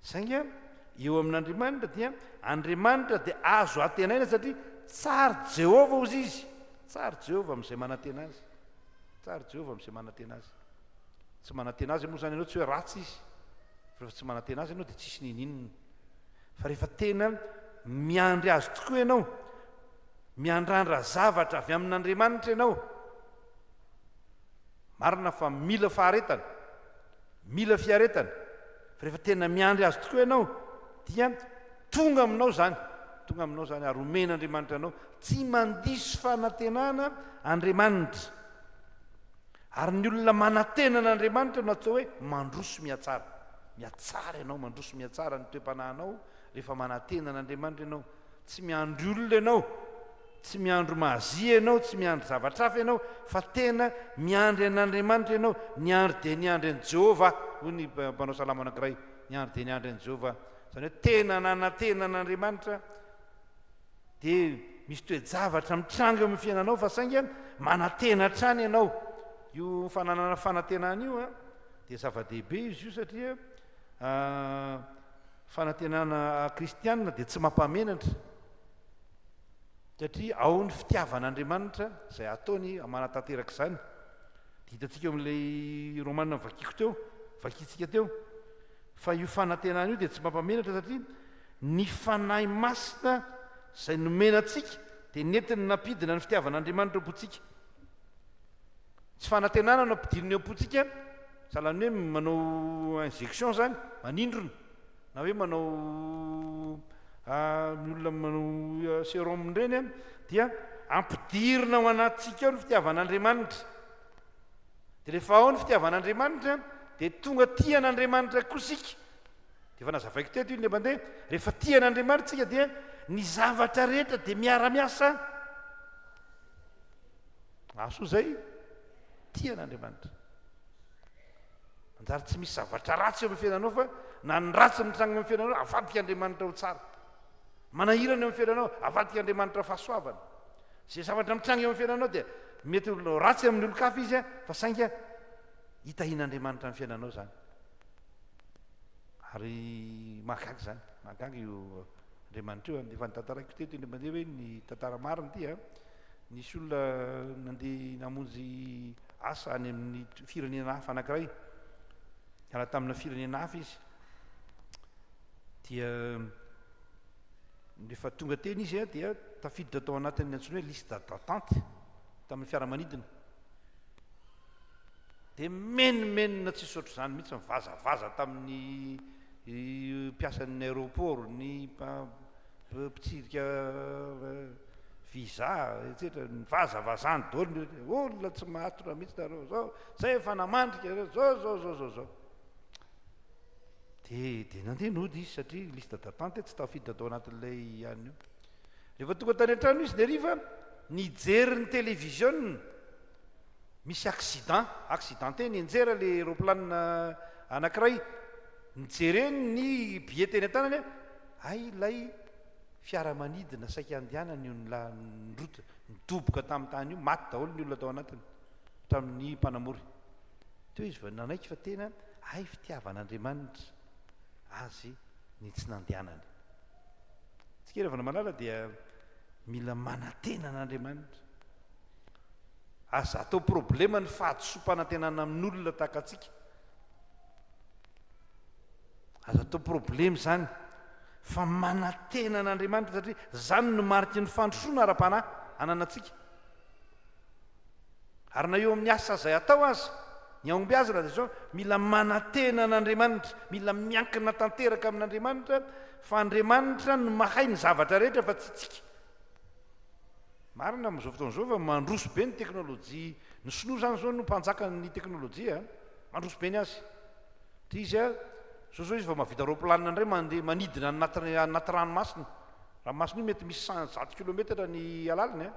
[SPEAKER 1] Saingy eo amin'Andriamanitra dia Andriamanitra dia azo antenaina satria tsara Jehovah hozy izy. Tsara Jehovah amin'izay manantena azy. Tsara Jehovah amin'izay manantena azy. Tsy manantena azy moa izany ianao tsy hoe ratsy izy. Fa rehefa tsy manantena azy ianao dia tsisy ninininona. Fa rehefa tena miandry azy tokoa ianao, miandrandra zavatra avy amin'Andriamanitra ianao, marina fa mila faharetana, mila fiaretana, fa rehefa tena miandry azy tokoa ianao, dia tonga aminao izany, tonga aminao izany ary omen'Andriamanitra anao, tsy mandiso fanantenana Andriamanitra. Ary ny olona manantena an'Andriamanitra no atao hoe mandroso mihatsara. Mihatsara ianao, mandroso mihatsara ny toe-panahinao rehefa manantena an'Andriamanitra ianao. Tsy miandry olona ianao, tsy miandry mazia ianao, tsy miandry zavatra hafa ianao, fa tena miandry an'Andriamanitra ianao. Niandry dia niandry an'i Jehovah aho, hoy ny mpanao salamo anankiray. Niandry dia niandry an'i Jehovah aho. Izany hoe tena nanantena an'Andriamanitra. Dia misy toe-javatra mitranga eo amin'ny fiainanao fa saingy manantena hatrany ianao. Io fananana fanantenana io dia zava-dehibe izy io satria fanantenana kristianina dia tsy mampamenatra satria ao ny fitiavan'Andriamanitra izay ataony manatanteraka izany. Dia hitantsika eo amin'ilay Romana vakiko teo, vakintsika teo fa io fanantenana io dia tsy mampamenatra satria Ny Fanahy Masina izay nomena antsika dia nentiny nampidina ny fitiavan'Andriamanitra eo am-pontsika. Tsy fanantenana no ampidirina eo am-pontsika, sahala ny hoe manao injection izany, manindrona, na hoe manao ny olona manao sérum ireny dia ampidirina ao anatintsika ao ny fitiavan'Andriamanitra. Dia rehefa ao ny fitiavan'Andriamanitra dia tonga tia an'Andriamanitra koa isika. Efa nazavaiko teto io indray mandeha, rehefa tia an'Andriamanitra isika dia ny zavatra rehetra dia miara-miasa ahasoa izay tia an'Andriamanitra. Manjary tsy misy zavatra ratsy eo amin'ny fiainanao fa na ny ratsy mitranga amin'ny fiainanao avadika Andriamanitra ho tsara. Manahirana eo amin'ny fiainanao avadika Andriamanitra fahasoavana. Izay zavatra mitranga eo amin'ny fiainanao dia mety ho ratsy amin'ny olon-kafa izy fa sainga hitahian'Andriamanitra ny fiainanao izany. Ary mahagaga izany, mahagaga io Andriamanitra io. Efa notantaraiko teto indray mandeha hoe ny tantara marina ity a. Nisy olona nandeha namonjy asa any amin'ny firenena hafa anankiray. Niala tamina firenena hafa izy. Dia rehefa tonga teny izy dia tafiditra tao anatin'ny antsoina hoe liste d'attente tamin'ny fiaramanidina. Dia mimenomenona tsisy ohatr'izany mihitsy, nivazavaza tamin'ny mpiasan'ny aéroport, ny mpitsirika visa, etsetra, nivazavazany daholo ny olona, olona tsy matotra mihitsy nareo zao, zay efa namandrika nareo, zao zao zao zao zao. Dia dia nandeha nody izy satria liste d'attente tsy tafiditra tao anatin'ilay ihany io. Rehefa tonga tany an-trano izy ny hariva, nijery ny télévision. Misy accident, accidenté, nianjera le roplanina anakiray, nijereny ny billet teny an-tanany, hay ilay fiaramanidina saika handehanany io nirota, nidoboka tamin'ny tany io, maty daholo ny olona tao anatiny, hatramin'ny mpanamory. Teo izy vao nanaiky fa tena hay fitiavan'Andriamanitra azy ny tsy nandehanany. Tsika ry havana malala dia mila manantena an'Andriamanitra. Aza atao problema ny fahadisoam-panantenana amin'olona tahaka antsika. Aza atao problema izany fa manantena an'Andriamanitra satria izany no mariky ny fandrosoana ara-panahy ananantsika. Ary na eo amin'ny asa izay atao aza, ny hahombiazana dia izao, mila manantena an'Andriamanitra, mila miankina tanteraka amin'Andriamanitra, fa Andriamanitra no mahay ny zavatra rehetra fa tsy isika. Marina amin'izao fotoana izao fa mandroso be ny teknolojia, ny sinoa izany izao no mpanjakan'ny teknolojia, mandroso be ny azy. Dia izy a, zao zao izy vao mahavita roaplanina indray mandeha manidina any anaty anaty ranomasina. Ranomasina io mety misy 100 kilometatra ny halaliny a.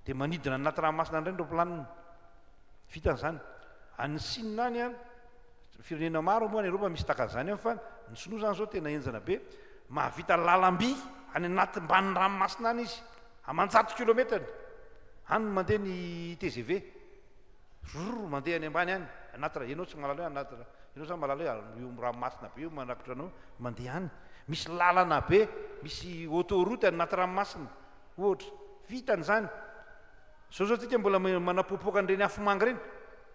[SPEAKER 1] Dia manidina any anaty ranomasina indray ny roaplanina. Vitany izany. Any Sina any a, firenena maro moa any Eropa misy tahaka an'izany any fa ny sinoa izany zao tena henjana be. Mahavita lalam-by any anaty mbanin'ny ranomasina any izy. Aman-jato kilometatra. Any no mandeha ny TGV. Rrr mandeha any ambany any, anaty ra, ianao tsy mahalala hoe anaty ra, ianao zany mahalala hoe io ranomasina be io manakotra anao, mandeha any. Misy lalana be, misy autoroute any anaty ranomasina, ohatra. Vitany izany. Zao zao tsika mbola manapoapoaka an'ireny afomanga ireny.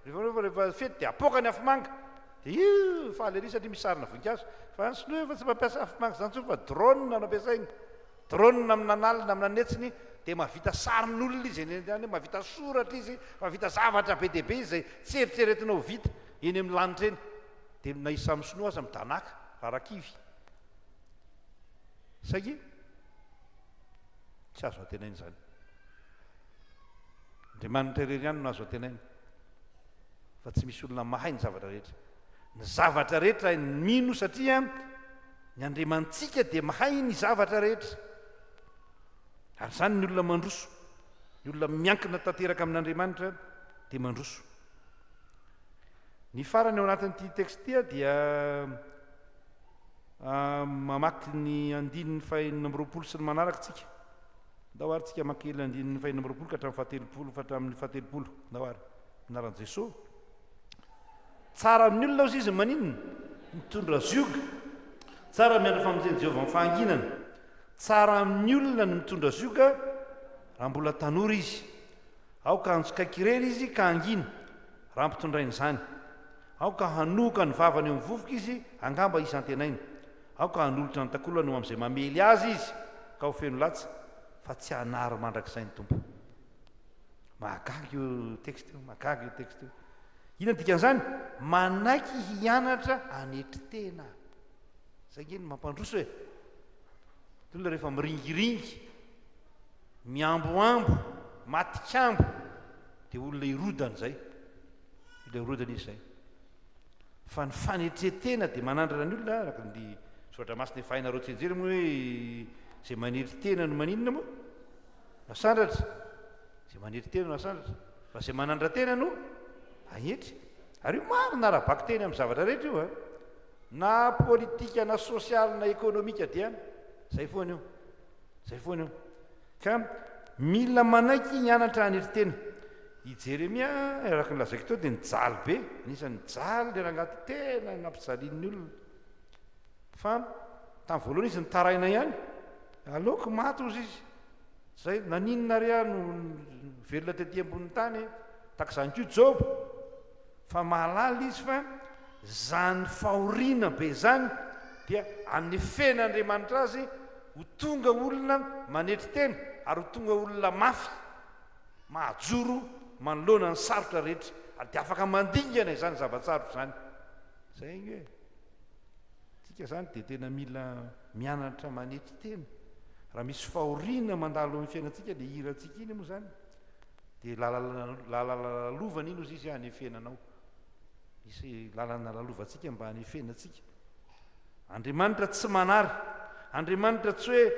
[SPEAKER 1] Rehefa rehefa fety dia apoaka ny afomanga. Dia io faly ery satria misy sarina voninkazo. Fa ny sinoa efa tsy mampiasa afomanga izany intsony fa drone no ampiasainy. Drone amina an'alina, amina an'hetsiny dia mahavita sarin'olona izy eny any, mahavita soratra izy, mahavita zavatra be dia be izy izay tsy eritreretinao ho vita eny amin'ny lanitra eny. Dia na izy samy sinoa aza midanàka, rarakivy. Saingy tsy azo antenaina izany. Andriamanitra irery ihany no azo antenaina fa tsy misy olona mahay ny zavatra rehetra. Ny zavatra rehetra hain'ny mino satria Ny Andriamanitsika dia mahay ny zavatra rehetra. Ary izany ny olona mandroso, ny olona miankina tanteraka amin'Andriamanitra dia mandroso. Ny farany ao anatin'ity texte ity dia ah, mamaky ny andininy fahenina amby 20 sy ny manaraka tsika. Ndao ary tsika mamaky ny andininy fahenina amby 20 ka hatramin'ny fahatelopolo, fa hatramin'ny fahatelopolo. Ndao ary. Anaran'i Jesosy. Tsara amin'ny olona ozy izy maninona? Mitondra zioga. Tsara miandry famonjen'i Jehovah amin'ny fahanginana. Tsara amin'ny olona ny mitondra zioga raha mbola tanora izy. Aoka hantsokaiky irery izy ka hangina, raha ampitondraina izany. Aoka hanohoka ny vavany eo amin'ny vovoka izy, angamba hisy antenaina. Aoka hanolotra ny takolany ho amin'izay mamely azy izy, ka ho feno latsa, fa tsy hanary mandrakizay ny Tompo. Mahagaga io texte io, mahagaga io texte io. Inona ny dikan'izany? Manaiky hianatra hanetry tena. Izay ange no mampandroso e. Ny olona rehefa miringiringy, miamboambo, matikambo, dia olona hirodana izay. Olona hirodana izy izay. Fa ny fanetren-tena dia manandrana ny olona, araka ny soratra masina efa hainareo tsianjery moa hoe izay manetry tena no maninona moa? Asandratra, izay manetry tena no asandratra, fa izay manandra-tena no ahetry. Ary io marina ara-bakiteny amin'ny zavatra rehetra io a. Na politika na sosialy na ekonomika dia izay foana io. Izay foana io. Ka mila manaiky hianatra hanetry tena. I Jeremia, araka ny lazaiko teo, dia nijaly be. Anisan'ny nijaly ilay rangahy tena nampijalian'ny olona. Fa tamin'ny voalohany izy nitaraina ihany. Aleoko maty hozy izy. Zay, naninona ary aho no velona tety ambonin'ny tany e? Tahaka izany koa Joba. Fa mahalala izy fa izany fahoriana be izany dia anefen'Andriamanitra azy ho tonga olona manetry tena ary ho tonga olona mafy, mahajoro manoloana ny sarotra rehetra ary dia afaka mandingana izany zava-tsarotra izany. Zay ange e. Tsika izany dia tena mila mianatra manetry tena. Raha misy fahoriana mandalo amin'ny fiainantsika, le hirantsika iny moa izany, dia lalana lalalovana iny ozy izy hanefena anao. Misy lalana lalovantsika mba hanefena antsika. Andriamanitra tsy manary. Andriamanitra tsy hoe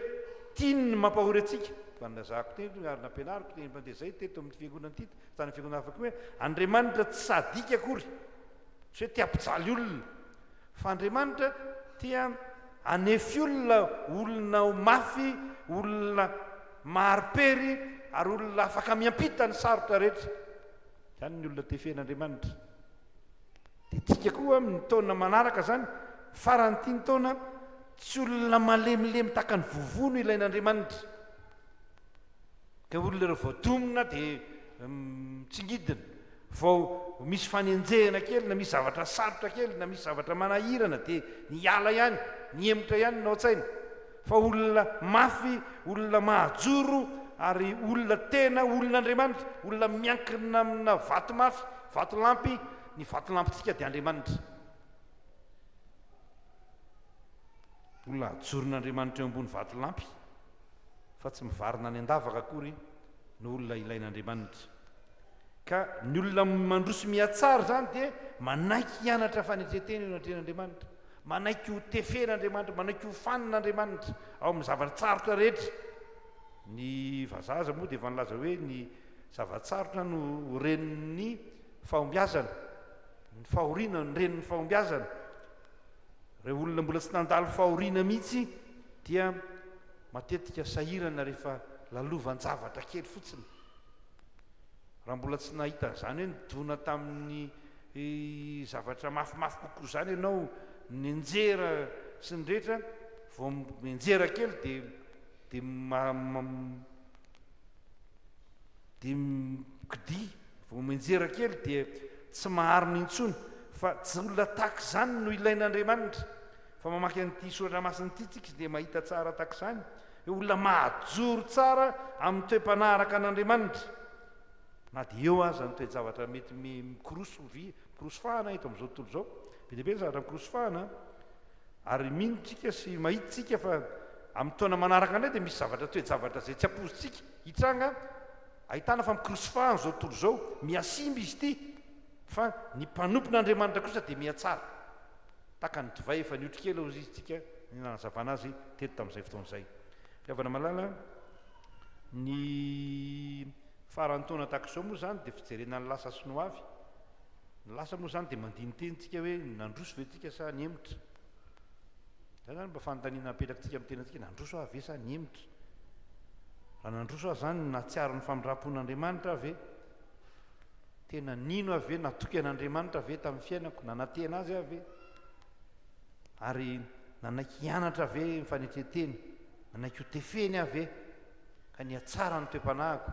[SPEAKER 1] tiany ny mampahory antsika. Fa nilazako teto ary nampianariko teny mpandeha zay teto amin'ny fiangonana ity, tany fiangonana hafa koa hoe Andriamanitra tsy sadika akory. Tsy hoe te hampijaly olona. Fa Andriamanitra tia hanefy olona, olona ho mafy, olona mahari-pery, ary olona afaka miampita ny sarotra rehetra. Izany ny olona tefen'Andriamanitra. Dia tsika koa amin'ny taona manaraka izany, faran'ity ny taona, tsy olona malemilemy tahaka ny vovo no ilain'Andriamanitra. Ka olona ireo voadomina dia mitsingidina, vao misy fanenjehana kely na misy zavatra sarotra kely na misy zavatra manahirana dia niala ihany, nihemotra ihany ny ao an-tsaina. Fa olona mafy, olona mahajoro ary olona tena olon'Andriamanitra, olona miankina amina vato mafy, vatolampy, ny vatolampintsika dia Andriamanitra. Olona ajoron'Andriamanitra eo ambony vatolampy fa tsy mivarina any an-davaka akory no olona ilain'Andriamanitra. Ka ny olona mandroso mihatsara izany dia manaiky hianatra fanetren-tena eo anatrehan'Andriamanitra, manaiky ho tefen'Andriamanitra, manaiky ho fanin'Andriamanitra ao amin'ny zava-tsarotra rehetra. Ny vazaha aza moa dia efa nilaza hoe ny zava-tsarotra no renin'ny fahombiazana, ny fahoriana no renin'ny fahombiazana. Ireo olona mbola tsy nandalo fahoriana mihitsy dia matetika sahirana rehefa lalovan-javatra kely fotsiny. Raha mbola tsy nahita an'izany hoe nidona tamin'ny zavatra mafimafy kokoa izany ianao, nianjera sy ny rehetra, vao mianjera kely dia dia dia mikidia, vao mianjera kely dia tsy maharina intsony. Fa tsy olona tahaka izany no ilain'Andriamanitra. Fa mamaky an'ity soratra masina ity tsika dia mahita tsara tahaka izany hoe olona mahajoro tsara amin'ny toe-panahy araka an'Andriamanitra. Na dia eo aza ny toe-javatra mety mikoroso vy, mikoroso fahana eto amin'izao tontolo izao. Be dia be ny zavatra mikoroso fahana. Ary mino tsika sy mahita tsika fa amin'ny taona manaraka indray dia misy zavatra toe-javatra izay tsy ampoizintsika hitranga, ahitana fa mikoroso fahana izao tontolo izao, mihasimba izy ity, fa ny mpanompon'Andriamanitra kosa dia mihatsara. Tahaka ny divay efa niotro kely hozy izy tsika ny nanazavana azy teto tamin'izay fotoana izay. Ry havana malala, ny faran'ny taona tahaka izao moa izany dia fijerena ny lasa sy ny ho avy. Ny lasa moa izany dia mandini-teny tsika hoe nandroso ve tsika sa nihemotra. Izany izany mba fanontaniana apetrakitsika amin'ny tenantsika, nandroso aho ve sa nihemotra? Raha nandroso aho izany, nahatsiaro ny famindram-pon'Andriamanitra aho ve? Tena nino aho ve, natoky an'Andriamanitra ve tamin'ny fiainako, nanantena Azy aho ve? Ary nanaiky hianatra ve ny fanetren-tena, nanaiky ho tefeny aho ve, ka nihatsara ny toe-panahiko?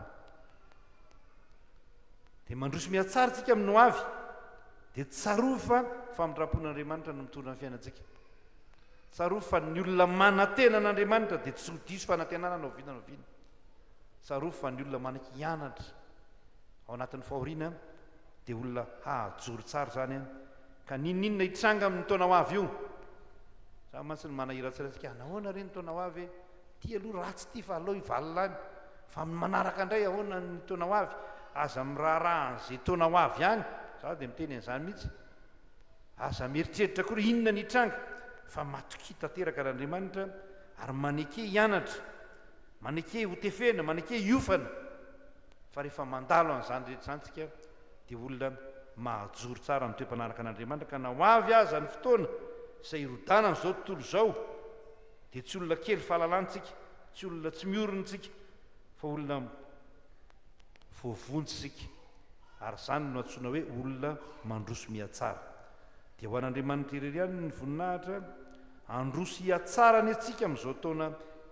[SPEAKER 1] Dia mandroso mihatsara isika amin'ny hoavy, dia tsarovy fa famindram-pon'Andriamanitra no mitondra ny fiainantsika. Tsarovy fa ny olona manantena an'Andriamanitra dia tsy ho diso fanantenana na oviana na oviana. Tsarovy fa ny olona manaiky hianatra ao anatin'ny fahoriana dia olona hahajoro tsara izany an! Ka n'inon'inona hitranga amin'ny taona ho avy io, za mantsy no manahiratsiratsika, anahoana re ny taona ho avy e? Ity aloha ratsy ity fa aleo hivalona any, fa amin'ny manaraka indray ahoana ny taona ho avy? Aza miraharaha an'izay taona ho avy any, za dia miteny an'izany mihitsy, aza mieritreritra akory inona ny hitranga, fa matokia tanteraka an'Andriamanitra ary maneke hianatra, maneke hotefena, maneke hiofana. Fa rehefa mandalo an'izany rehetra izany isika dia olona mahajoro tsara amin'ny toe-panaraka an'Andriamanitra ka na ho avy aza ny fotoana izay hirodanan'izao tontolo izao dia tsy olona kely fahalalana isika, tsy olona tsy miorina isika fa olona voavonjy isika ary izany no antsoina hoe olona mandroso mihatsara. Dia ho an'Andriamanitra irery ihany ny voninahitra. Handroso hihatsara anie tsika amin'izao taona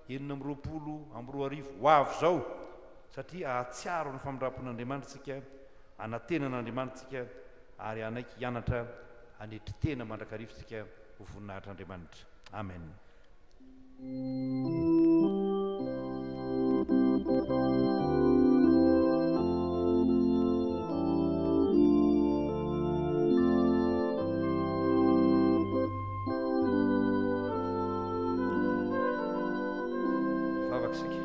[SPEAKER 1] 2026 ho avy izao satria hahatsiaro ny famindram-pon'Andriamanitra tsika, hanantena an'Andriamanitra tsika ary hanaiky hianatra hanetry tena mandrakariva tsika ho voninahitr'Andriamanitra. Amen. Vavaka isika.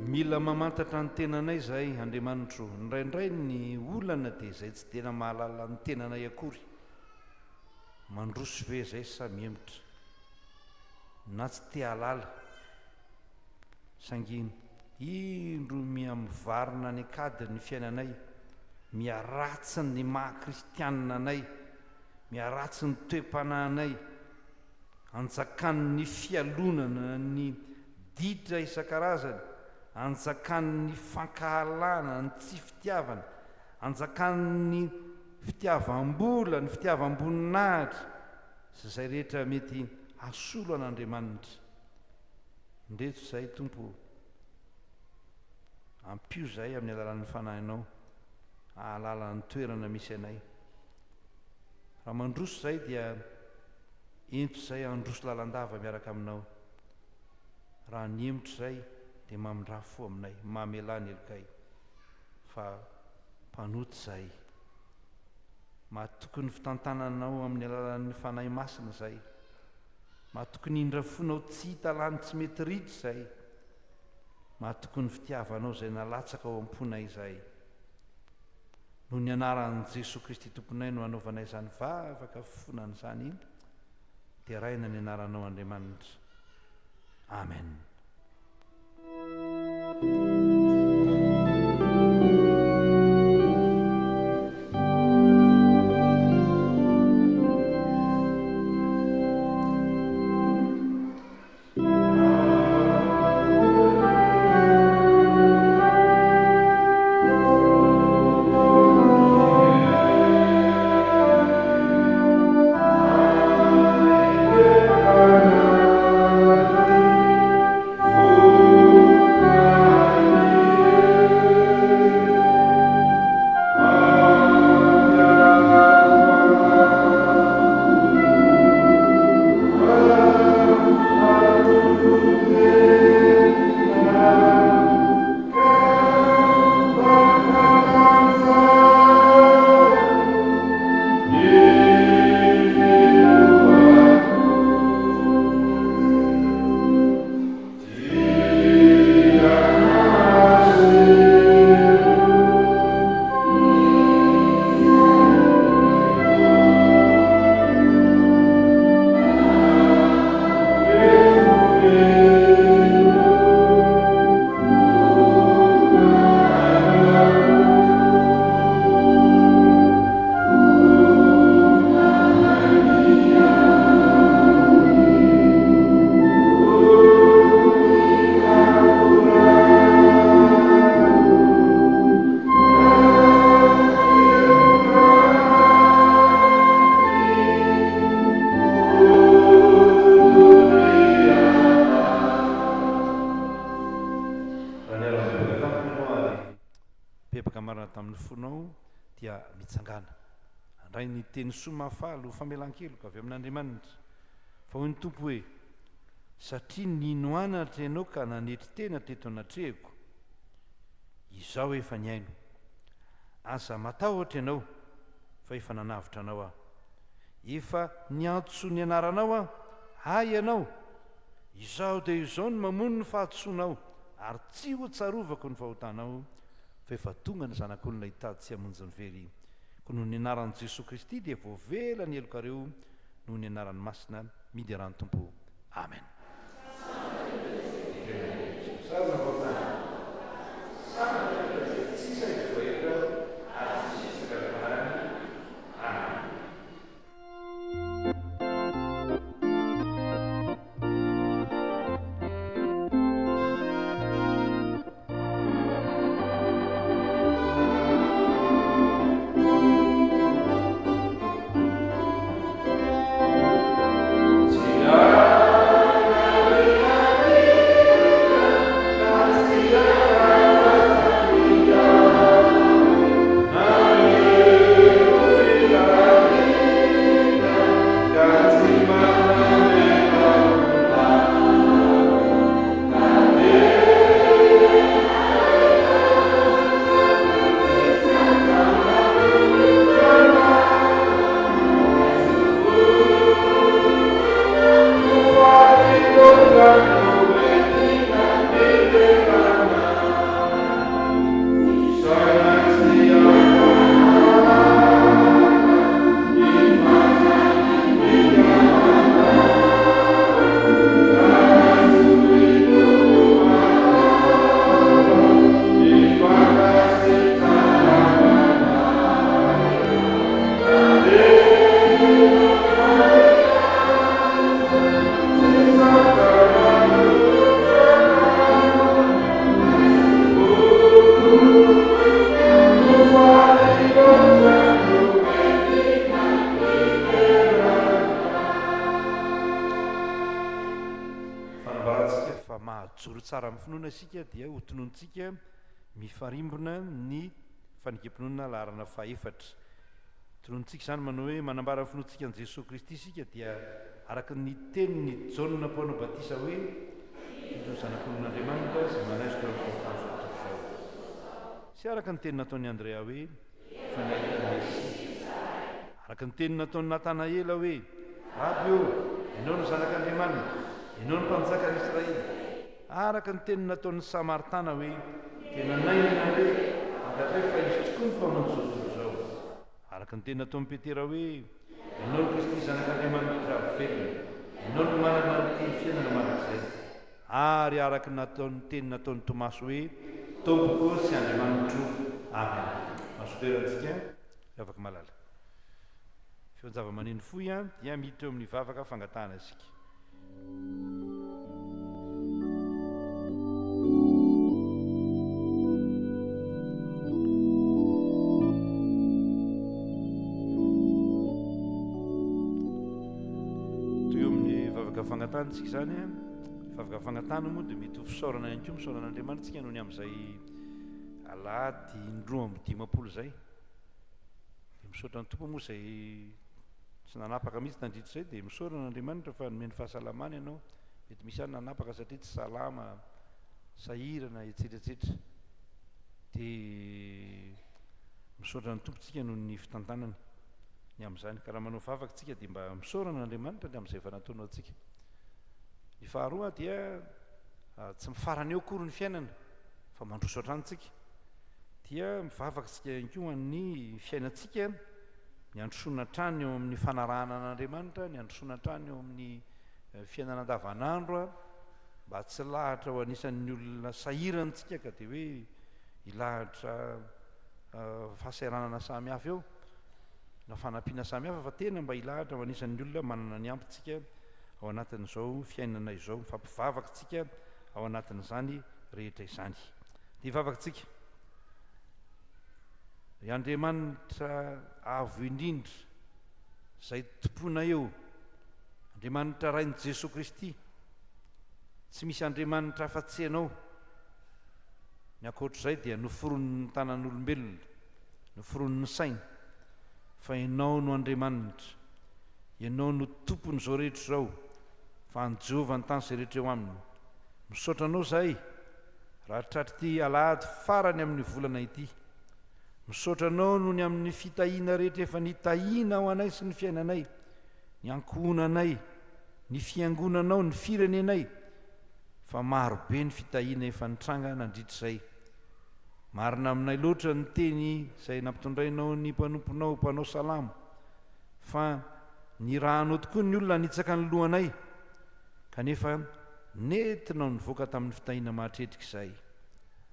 [SPEAKER 1] Mila mamantatra ny tenanay izahay, Andriamanitro. Indraindray ny olana dia izay tsy tena mahalala ny tenanay akory. Mandroso ve izay sa mihemotra? Na tsy te hahalala. Saingy indro miha mivarina any an-kady ny fiainanay, miha ratsy ny maha kristianina anay, miha ratsy ny toe-panahinay, anjakan'ny fialonana ny ditra isan-karazany, anjakan'ny fankahalana, ny tsy fitiavana, anjakan'ny. fitiavam-bola, ny fitiavam-boninahitra sy izay rehetra mety hasolo an'Andriamanitra. Indreto izahay Tompo ô, ampio izahay amin'ny alalan'ny Fanahinao hahalala ny toerana misy anay. Raha mandroso izahay dia ento izahay handroso lalandava miaraka aminao. Raha nihemotra izahay dia mamindrà fo aminay, mamelà ny helokay fa mpanota izahay. Matoky ny fitantananao amin'ny alalan'ny Fanahy Masina izahay. Matoky ny indrafonao tsy hita lany tsy mety ritra izahay. Matoky ny fitiavanao izay nalatsaka ao am-ponay izahay. Noho ny anaran'i Jesoa Kristy Tomponay no anaovanay izany vavaka fifonana izany. Deraina ny anaranao Andriamanitra. Amen. Raha niara-nibebaka tamiko ianao ary nibebaka marina tamin'ny fonao, dia mitsangàna. Handray ny teny soa mahafaly ho famelan-keloka avy amin'Andriamanitra. Fa hoy ny Tompo hoe, Satria nino anatra ianao ka nanetry tena teto anatrehako, Izaho efa nihaino. Aza matahotra ianao, fa efa nanavotra anao Aho. Efa niantso ny anaranao Aho, Ahy ianao. Izaho dia izao no mamono ny fahadisoanao, ary tsy ho tsarovako ny fahotanao, fa efa tonga ny Zanak'olona hitady sy hamonjy ny very. Koa noho ny anaran'i Jesoa Kristy dia voavela ny helokareo noho ny anarany masina. Miderà ny Tompo. Amen. finoana isika dia ho tononontsika mifarimbona ny fanekem-pinoana laharana fahefatra. Tononontsika izany manao hoe manambara ny finoantsika an'i Jesoa Kristy isika dia araka ny tenin'i Jaona Mpanao Batisa hoe, Indro ny Zanak'olon'Andriamanitra izay manaisotra ny fahotan'izao tontolo izao. Sy araka ny teny nataon'i Andrea hoe, Efa nahita ny Mesia. Araka ny teny nataon'i Natanaela hoe, Raby ô, Ianao no Zanak'Andriamanitra, Ianao no Mpanjakan'i Israely. Araka ny teny nataon'ny Samaritana hoe, Tena naina nandre, fantatray fa Izy tokoa no Mpamonjy izao tontolo izao. Araka ny teny nataon'i Petera hoe, Ianao no Kristy Zanak'Andriamanitra velona, Ianao no manana ny teny fiainana mandrakizay. Ary araka ny nataon'ny teny nataon'i Tomasy hoe, Tompoko sy Andriamanitro. Amen. Mazotoa erantsika, ry havako malala. Feon-javamaneno fohy dia miditra eo amin'ny vavaka fangatahana isika. Toy eo amin'ny vavaka fangatahana isika izany. Vavaka fangatahana moa dia mety ho fisaorana ihany koa, misaora an'Andriamanitra isika noho ny amin'izay alahady indroa amby dimampolo izay. Dia misaotra ny Tompo moa izay tsy nanapaka mihitsy nandritra izay dia misaora an'Andriamanitra fa nomeny fahasalamana ianao. Mety misy ihany nanapaka satria tsy salama, sahirana, etsetra etsetra. Dia misaotra ny Tompo tsika noho ny fitantanany ny amin'izany. Ka raha manao vavaka tsika dia mba misaora an'Andriamanitra ny amin'izay efa nataony ho antsika. Ny faharoa dia tsy mifarana eo akory ny fiainana fa mandroso hatrany tsika. Dia mivavaka tsika ihany koa ho an'ny fiainantsika, ny handrosoana hatrany eo amin'ny fanarahana an'Andriamanitra, ny handrosoana hatrany eo amin'ny fiainana andavanandro, mba tsy lahatra ho anisan'ny olona sahirana tsika ka dia hoe hilahatra fahasahiranana samihafa eo na fanampiana samihafa fa tena mba hilahatra ho anisan'ny olona manana ny ampy tsika ao anatin'izao fiainana izao. Mifampivavaka tsika ao anatin'izany rehetra izany. Dia hivavaka tsika. Ry Andriamanitra avo indrindra, izay tompoina eo, Andriamanitra Rain'i Jesoa Kristy, tsy misy Andriamanitra afa-tsy Ianao. Ny ankoatr'izay dia noforonin'ny tanan'olombelona, noforonin'ny saina, fa Ianao no Andriamanitra. Ianao no Tompon'izao rehetra izao, fa an'i Jehovah ny tany sy izay rehetra eo aminy. Misaotra Anao izahay raha tratr'ity alahady farany amin'ny volana ity. Misaotra Anao noho ny amin'ny fitahiana rehetra efa nitahiana ho anay sy ny fiainanay, ny ankohonanay, ny fiangonanao, ny firenenay, fa maro be ny fitahiana efa nitranga nandritra izay. Marina aminay loatra ny teny izay nampitondrainao ny mpanomponao mpanao salamo. Fa nirahanao tokoa ny olona hanitsaka ny lohanay, kanefa nentinao nivoaka tamin'ny fitahiana mahatretrika izahay.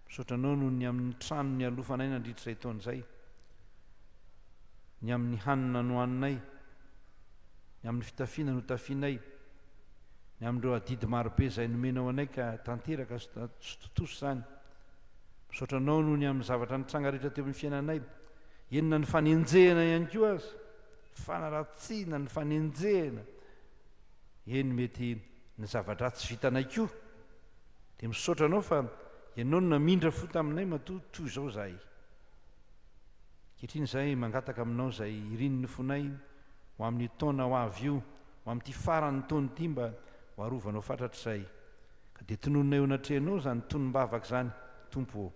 [SPEAKER 1] Misaotra Anao noho ny amin'ny trano nialofanay nandritra izay taona izay, ny amin'ny hanina nohaninay, ny amin'ny fitafiana notafianay, ny amin'ireo adidy marobe izay nomenao anay ka tanteraka sy tontosa izany. Misaotra Anao noho ny amin'ny zavatra nitranga rehetra teo amin'ny fiainanay. Eny na ny fanenjehana ihany koa aza, fanaratsiana, ny fanenjehana, eny mety ny zava-dratsy vitanay koa, dia misaotra anao fa ianao no namindra fo taminay matoa toy izao izahay. Ankehitriny izahay mangataka aminao izay irin'ny fonay ho amin'ny taona ho avy io, ho amin'ity faran'ny taona ity mba ho arovanao fatratra izahay. Ka dia tononina eo anatrehanao izany tonom-bavaka izany, Tompo ô.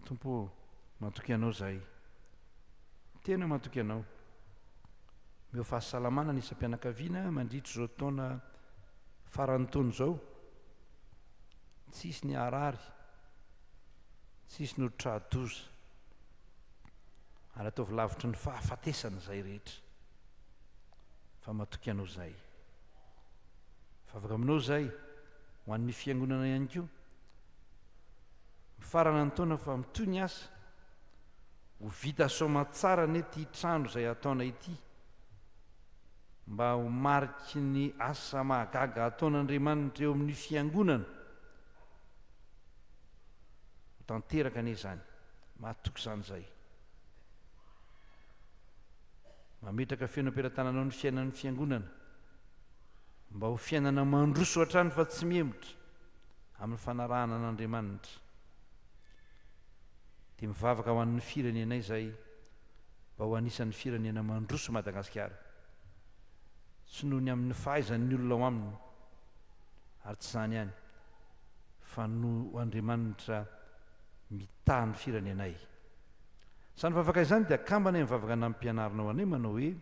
[SPEAKER 1] Tompo ô, matoky Anao izahay. Tena matoky Anao. Omeo fahasalamana ny isam-pianakaviana mandritra izao taona faran'ny taona izao. Tsy hisy ny harary, tsy hisy ny ho tra-doza. Ary ataovy lavitry ny fahafatesana izahay rehetra. Fa matoky Anao izahay. Vavaka aminao izahay ho an'ny fiangonana ihany koa. Mifarana ny taona fa mitohy ny asa. Ho vita soamatsara anie ity trano izay hataonay ity mba ho mariky ny asa mahagaga ataon'Andriamanitra eo amin'ny fiangonana. Ho tanteraka anie izany. Mahatoky izany izahay. Mametraka feno am-pelatananao ny fiainan'ny fiangonana mba ho fiainana mandroso hatrany fa tsy mihemotra amin'ny fanarahana an'Andriamanitra. Dia mivavaka ho an'ny firenenay izay mba ho anisan'ny firenena mandroso Madagasikara. Tsy noho ny amin'ny fahaizan'ny olona ao aminy, ary tsy izany ihany, fa noho Andriamanitra mitaha ny firenenay. Izany vavaka izany dia akambana amin'ny vavaka nampianarinao anay manao hoe,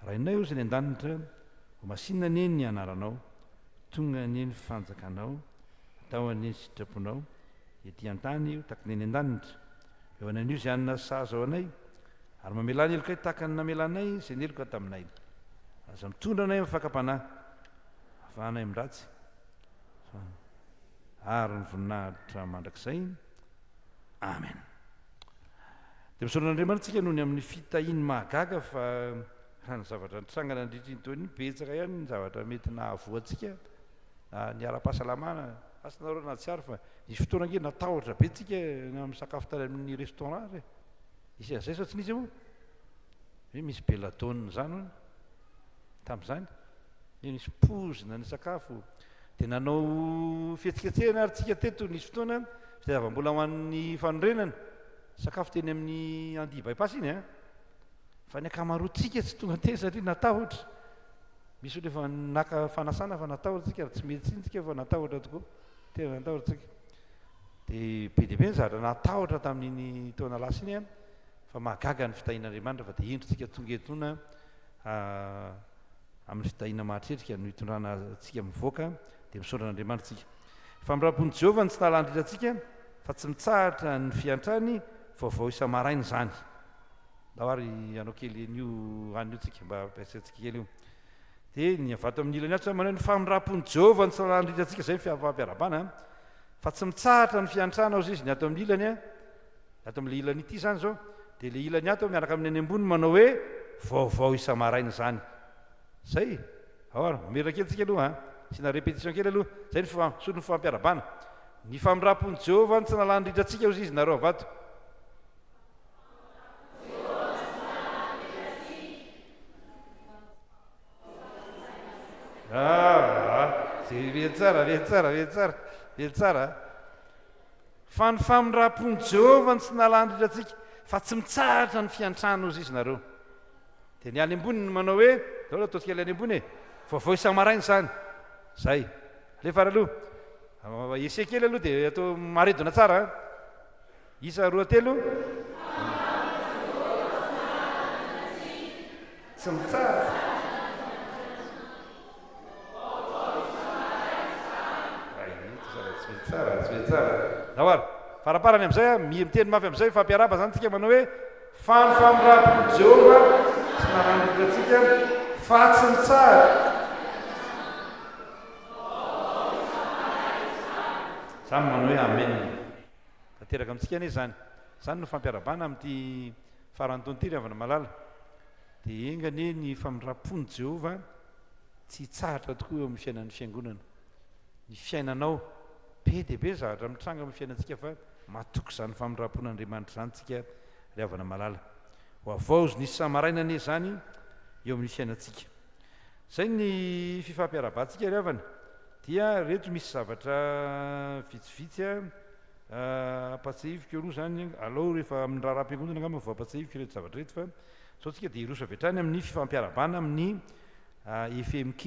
[SPEAKER 1] Rainay ô izay any an-danitra, ho masinina anie ny anaranao, tonga anie ny fanjakanao, atao anie ny sitraponao, ety an-tany ho tahaka ny any an-danitra. Eo ananio izay hanina sahaza ho anay, ary mamelà ny helokay tahaka ny namelanay izay neloka taminay. Aza mitondra anay amin'ny fakam-panahy, afahanay amin'ny ratsy, ary ny voninahitra mandrakizay. Amen. Dia misaotra an'Andriamanitra isika noho ny amin'ny fitahiany mahagaga fa raha ny zavatra nitranga nandritra iny taona iny, betsaka ihany ny zavatra mety nahavoa antsika na ny ara-pahasalamana. Asa nareo nahatsiaro fa nisy fotoana ange natahotra be tsika na misakafo tany amin'ny restaurant ary e. Nisy an'izay sa tsy nisy moa? Hoe misy belladone izany hono tamin'izany. Hoe nisy poizina ny sakafo. Dia nanao fihetsiketsehana ary tsika teto nisy fotoana fitadiavam-bola ho an'ny fanorenana. Sakafo teny amin'ny Andy Bypass iny an. Fa ny ankamaroantsika tsy tonga teny satria natahotra. Misy olona efa naka fanasana fa natahotra tsika ary tsy mety tsiny tsika fa natahotra tokoa. Tena natahotra tsika. Dia be dia be ny zavatra natahotra tamin'iny taona lasa iny an, fa mahagaga ny fitahian'Andriamanitra fa dia indro tsika tonga etoana amin'ny fitahiana mahatretrika no hitondrana antsika mivoaka dia misaotra an'Andriamanitra tsika. Famindram-pon'i Jehovah no tsy nahalandritra antsika fa tsy mitsahatra ny fiantrany vaovao isa-maraina izany. Ndao ary hanao kely an'io hanina io tsika mba hampiasaintsika kely io. Dia ny avy ato amin'ny ilany ato zany manao ny famindram-pon'i Jehovah ny tsy nalandritra antsika, izay ny fifampirabana fa tsy mitsahatra ny fiantrana hozy izy ny ato amin'ny ilany a, ny ato amin'ilay ilany ity izany izao, dia ilay ilany ato miaraka amin'ny any ambony manao hoe vaovao isa-maraina izany. Zay, ao ary, mamerina kely tsika aloha an, asiana répétition kely aloha, zay ny solon'ny fifampiarabana. Ny famindram-pon'i Jehovah ny tsy nalandritra antsika hozy izy nareo avy ato. Ah, zay mety tsara, mety tsara, mety tsara, mety tsara. Fa ny famindram-pon'i Jehovah no tsy nalandritra antsika, fa tsy mitsahatra ny fiantrana ozy izy nareo. Dia ny any ambony no manao hoe, zao aloha ataontsika ilay any ambony e, vaovao isa-maraina izany. Zay. Alefa ary aloha. Essai kely aloha dia atao maredona tsara. Isa roa telo. Tsy mitsahatra. Tsy mety tsara, tsy mety tsara. Ndao ary. Faraparany amin'izay, miteny mafy amin'izay, fampiarahaba izany tsika manao hoe fa ny famindram-pon'i Jehovah tsy nanandratra antsika fa tsy mitsahatra. Samy manao hoe amen. Tanteraka amintsika anie izany. Izany no fampiarabana amin'ity faran'ny taona ity ry havana malala. Dia enga anie ny famindram-pon'i Jehovah tsy hitsahatra tokoa eo amin'ny fiainan'ny fiangonana. Ny fiainanao. Be dia be ny zavatra mitranga amin'ny fiainantsika fa matoky izany famindram-pon'Andriamanitra izany tsika ry havana malala. Ho havaozina isa-maraina anie izany eo amin'ny fiainantsika. Izay ny fifampiarahabantsika ry havana. Dia reto misy zavatra vitsivitsy ampatsiahiviko aloha izany, alao rehefa amin'ny raharaham-piangonana angamba vao ampatsiahiviko ireto zavatra ireto fa izao tsika dia hiroso avy hatrany amin'ny fifampiarahabana amin'ny FMK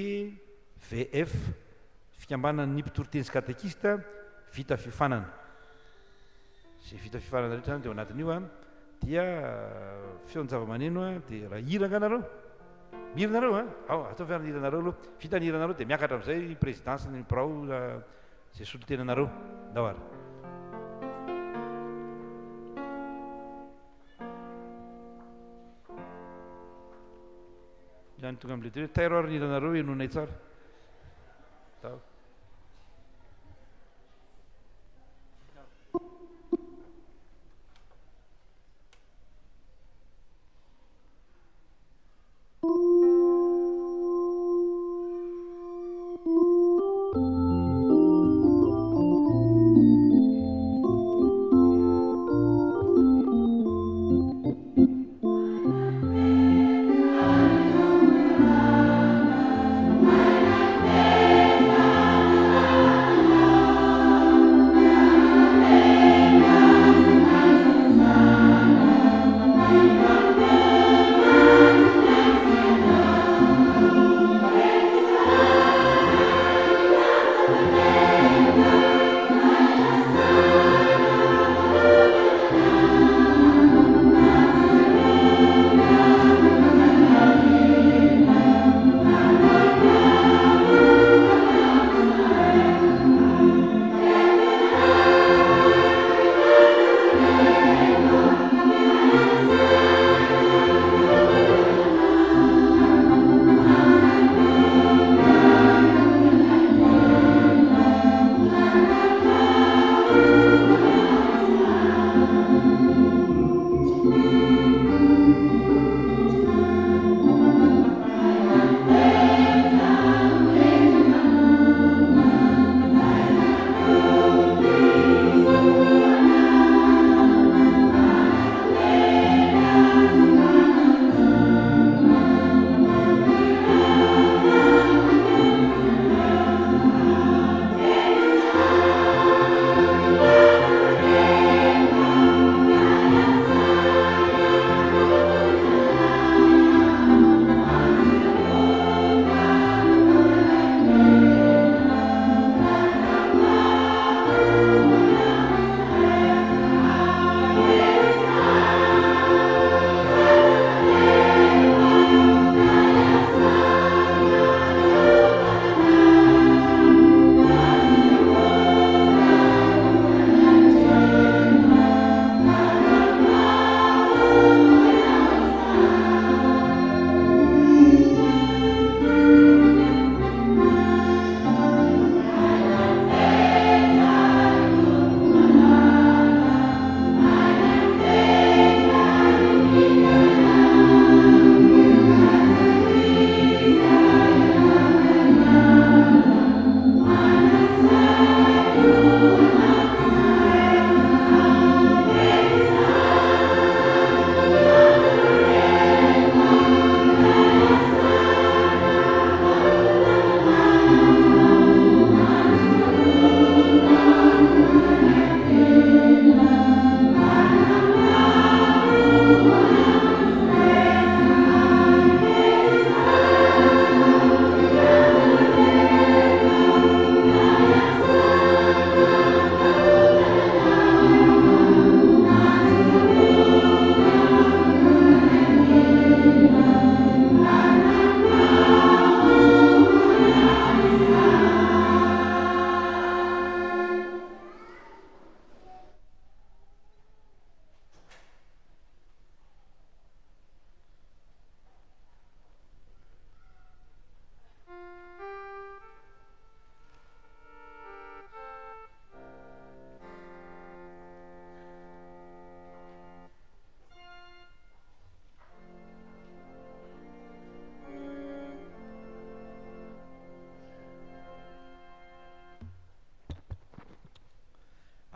[SPEAKER 1] VF, fikambanan'ny mpitoriteny sy katekista vita fiofanana. Izay vita fiofanana rehetra izany dia ao anatin'io dia feon-javamaneno dia raha hira angaha nareo? Mihira nareo an! Ao, ataovy ary ny hiranareo aloha. Vita ny hiranareo dia miakatra amin'izay ny président sy ny birao izay solontenanareo. Ndao ary. Izany tonga amin'ilay teny hoe tairo ary ny hiranareo henoinay tsara. Ndao.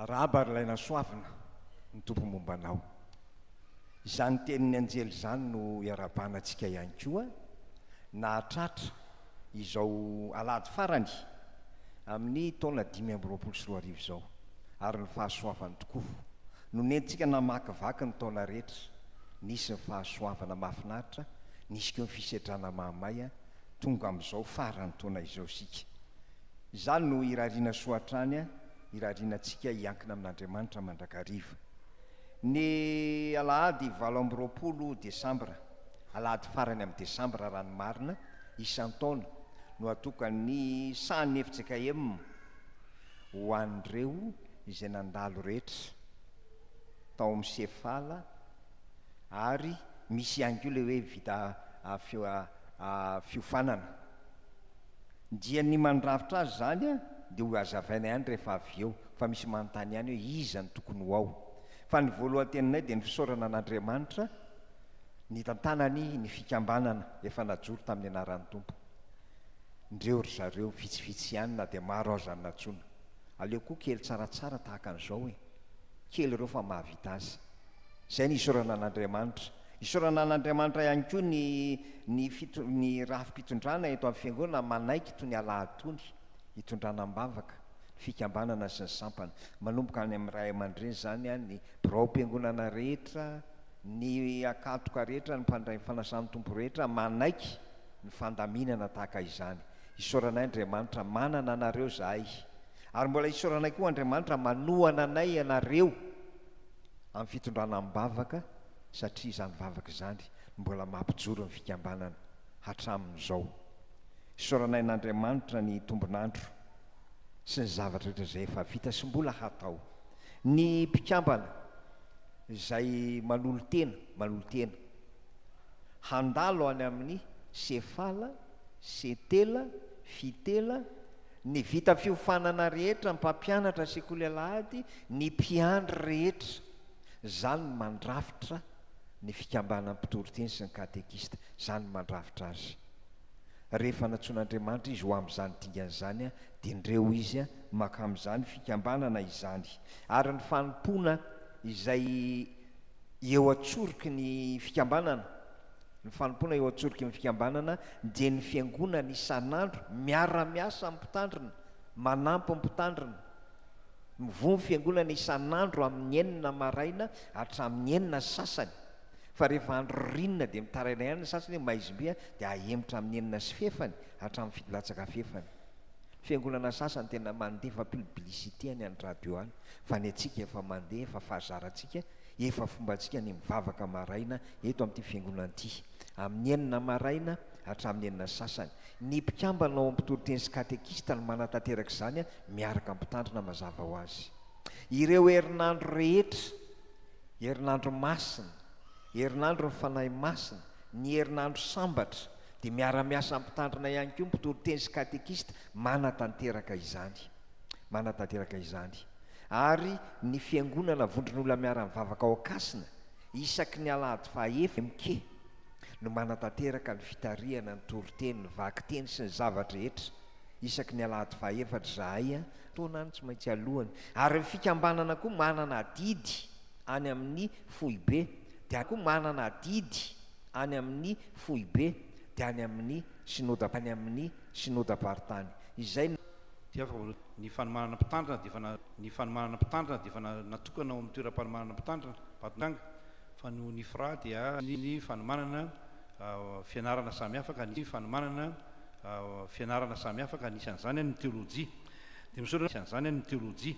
[SPEAKER 6] Arahaba ry ilay nasoavina, ny Tompo momba anao. Izany tenin'ny anjely izany no iarahabana antsika ihany koa nahatratra izao alahady farany amin'ny taona 2025 izao, ary ny fahasoavany tokoa no nentintsika namakivaky ny taona rehetra, nisy ny fahasoavana mahafinaritra, nisy koa ny fisedrana mahamay, tonga amin'izao faran'ny taona izao isika. Izany no irariana soa hatrany, irariana antsika hiankina amin'Andriamanitra mandrakariva. Ny alahady 28 desambra, alahady farany amin'ny desambra raha ny marina, isan-taona no atokan'ny sahan'ny fjkm ho an'ireo izay nandalo rehetra tao amin'ny Sefala ary misy ihany koa ilay hoe vita fiofanana. Dia ny mandrafitra azy izany dia ho hazavaina ihany rehefa avy eo fa misy manontany ihany hoe iza no tokony ho ao. Fa ny voalohan-teninay dia ny fisaorana an'Andriamanitra nitantanany ny fikambanana efa najoro tamin'ny anaran'ny Tompo. Ndreo ry zareo vitsivitsy ihany na dia maro aza ny nantsoina. Aleo koa kely tsaratsara tahaka an'izao e. Kely ireo fa mahavita azy. Izay ny isaorana an'Andriamanitra. Isaorana an'Andriamanitra ihany koa ny ny fito ny rafi-pitondrana eto amin'ny fiangonana manaiky tony alahady tony hitondrana am-bavaka ny fikambanana sy ny sampana. Manomboka any amin'ny ray aman-dreny izany ny biraom-piangonana rehetra, ny akatoka rehetra, ny mpandray ny fanasan'ny Tompo rehetra manaiky ny fandaminana tahaka izany. Isaoranay Andriamanitra manana anareo izahay. Ary mbola isaoranay koa Andriamanitra manohana anay ianareo amin'ny fitondrana am-bavaka satria izany vavaka izany no mbola mampijoro ny fikambanana hatramin'izao. Isaoranay an'Andriamanitra ny tombon'andro sy ny zavatra rehetra izay efa vita sy mbola hatao. Ny mpikambana izay manolo-tena, manolo-tena handalo any amin'ny Sefala, Setela, Fitela, ny vita fiofanana rehetra, mpampianatra sekoly alahady, ny mpiandry rehetra. Izany no mandrafitra ny fikambanan'ny mpitoriteny sy ny katekista. Izany no mandrafitra azy. Rehefa nantsoin'Andriamanitra izy ho amin'izany dingana izany, dia ndreo izy maka amin'izany fikambanana izany. Ary ny fanompoana izay eo an-tsoroky ny fikambanana, ny fanompoana eo an-tsoroky ny fikambanana dia ny fiangonana isan'andro miara-miasa amin'ny mpitandrina, manampy ny mpitandrina. Mivoha ny fiangonana isan'andro amin'ny enina maraina hatramin'ny enina sy sasany, fa rehefa andro ririnina dia mitaraina ihany ny sasany hoe maizim-be dia ahemotra amin'ny enina sy fefany hatramin'ny fito latsaka fefany. Fiangonana sasany tena mandefa publicité any any radio any fa ny antsika efa mandeha efa fahazarantsika, efa fombantsika ny mivavaka maraina eto amin'ity fiangonana ity amin'ny enina maraina hatramin'ny enina sy sasany. Ny mpikambana ao amin'ny mpitoriteny sy katekista no manatanteraka izany miaraka amin'ny mpitandrina mazava ho azy. Ireo herinandro rehetra, herinandro masina, herinandro ny Fanahy Masina, ny herinandro sambatra, dia miara-miasa amin'ny mpitandrina ihany koa ny mpitoriteny sy katekista manatanteraka izany. Manatanteraka izany. Ary ny fiangonana vondron'olona miara-mivavaka ao Ankasina, isaky ny alahady fahaefa, MK, no manatanteraka ny fitarihana ny toriteny, ny vakiteny sy ny zava-drehetra. Isaky ny alahady fahaefatra izahay a, taona any tsy maintsy alohany. Ary ny fikambanana koa manana adidy any amin'ny foibe dia koa manana adidy any amin'ny foibe dia any amin'ny synoda any amin'ny synodam-paritany. Izay no.
[SPEAKER 1] Dia afaka manao. Ny fanomanana mpitandrina dia efa Ny fanomanana mpitandrina dia efa natokana ao amin'ny toeram-panomanana mpitandrina, Ambatonakanga. Fa noho ny Fra dia ny fanomanana fianarana samihafa ka ny fanomanana fianarana samihafa ka anisan'izany ny teolojia. Dia misaotra anisan'izany ny teolojia.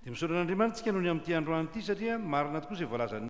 [SPEAKER 1] Dia misaotra an'Andriamanitra isika noho ny amin'ity androany ity satria marina tokoa izay voalazan'ny.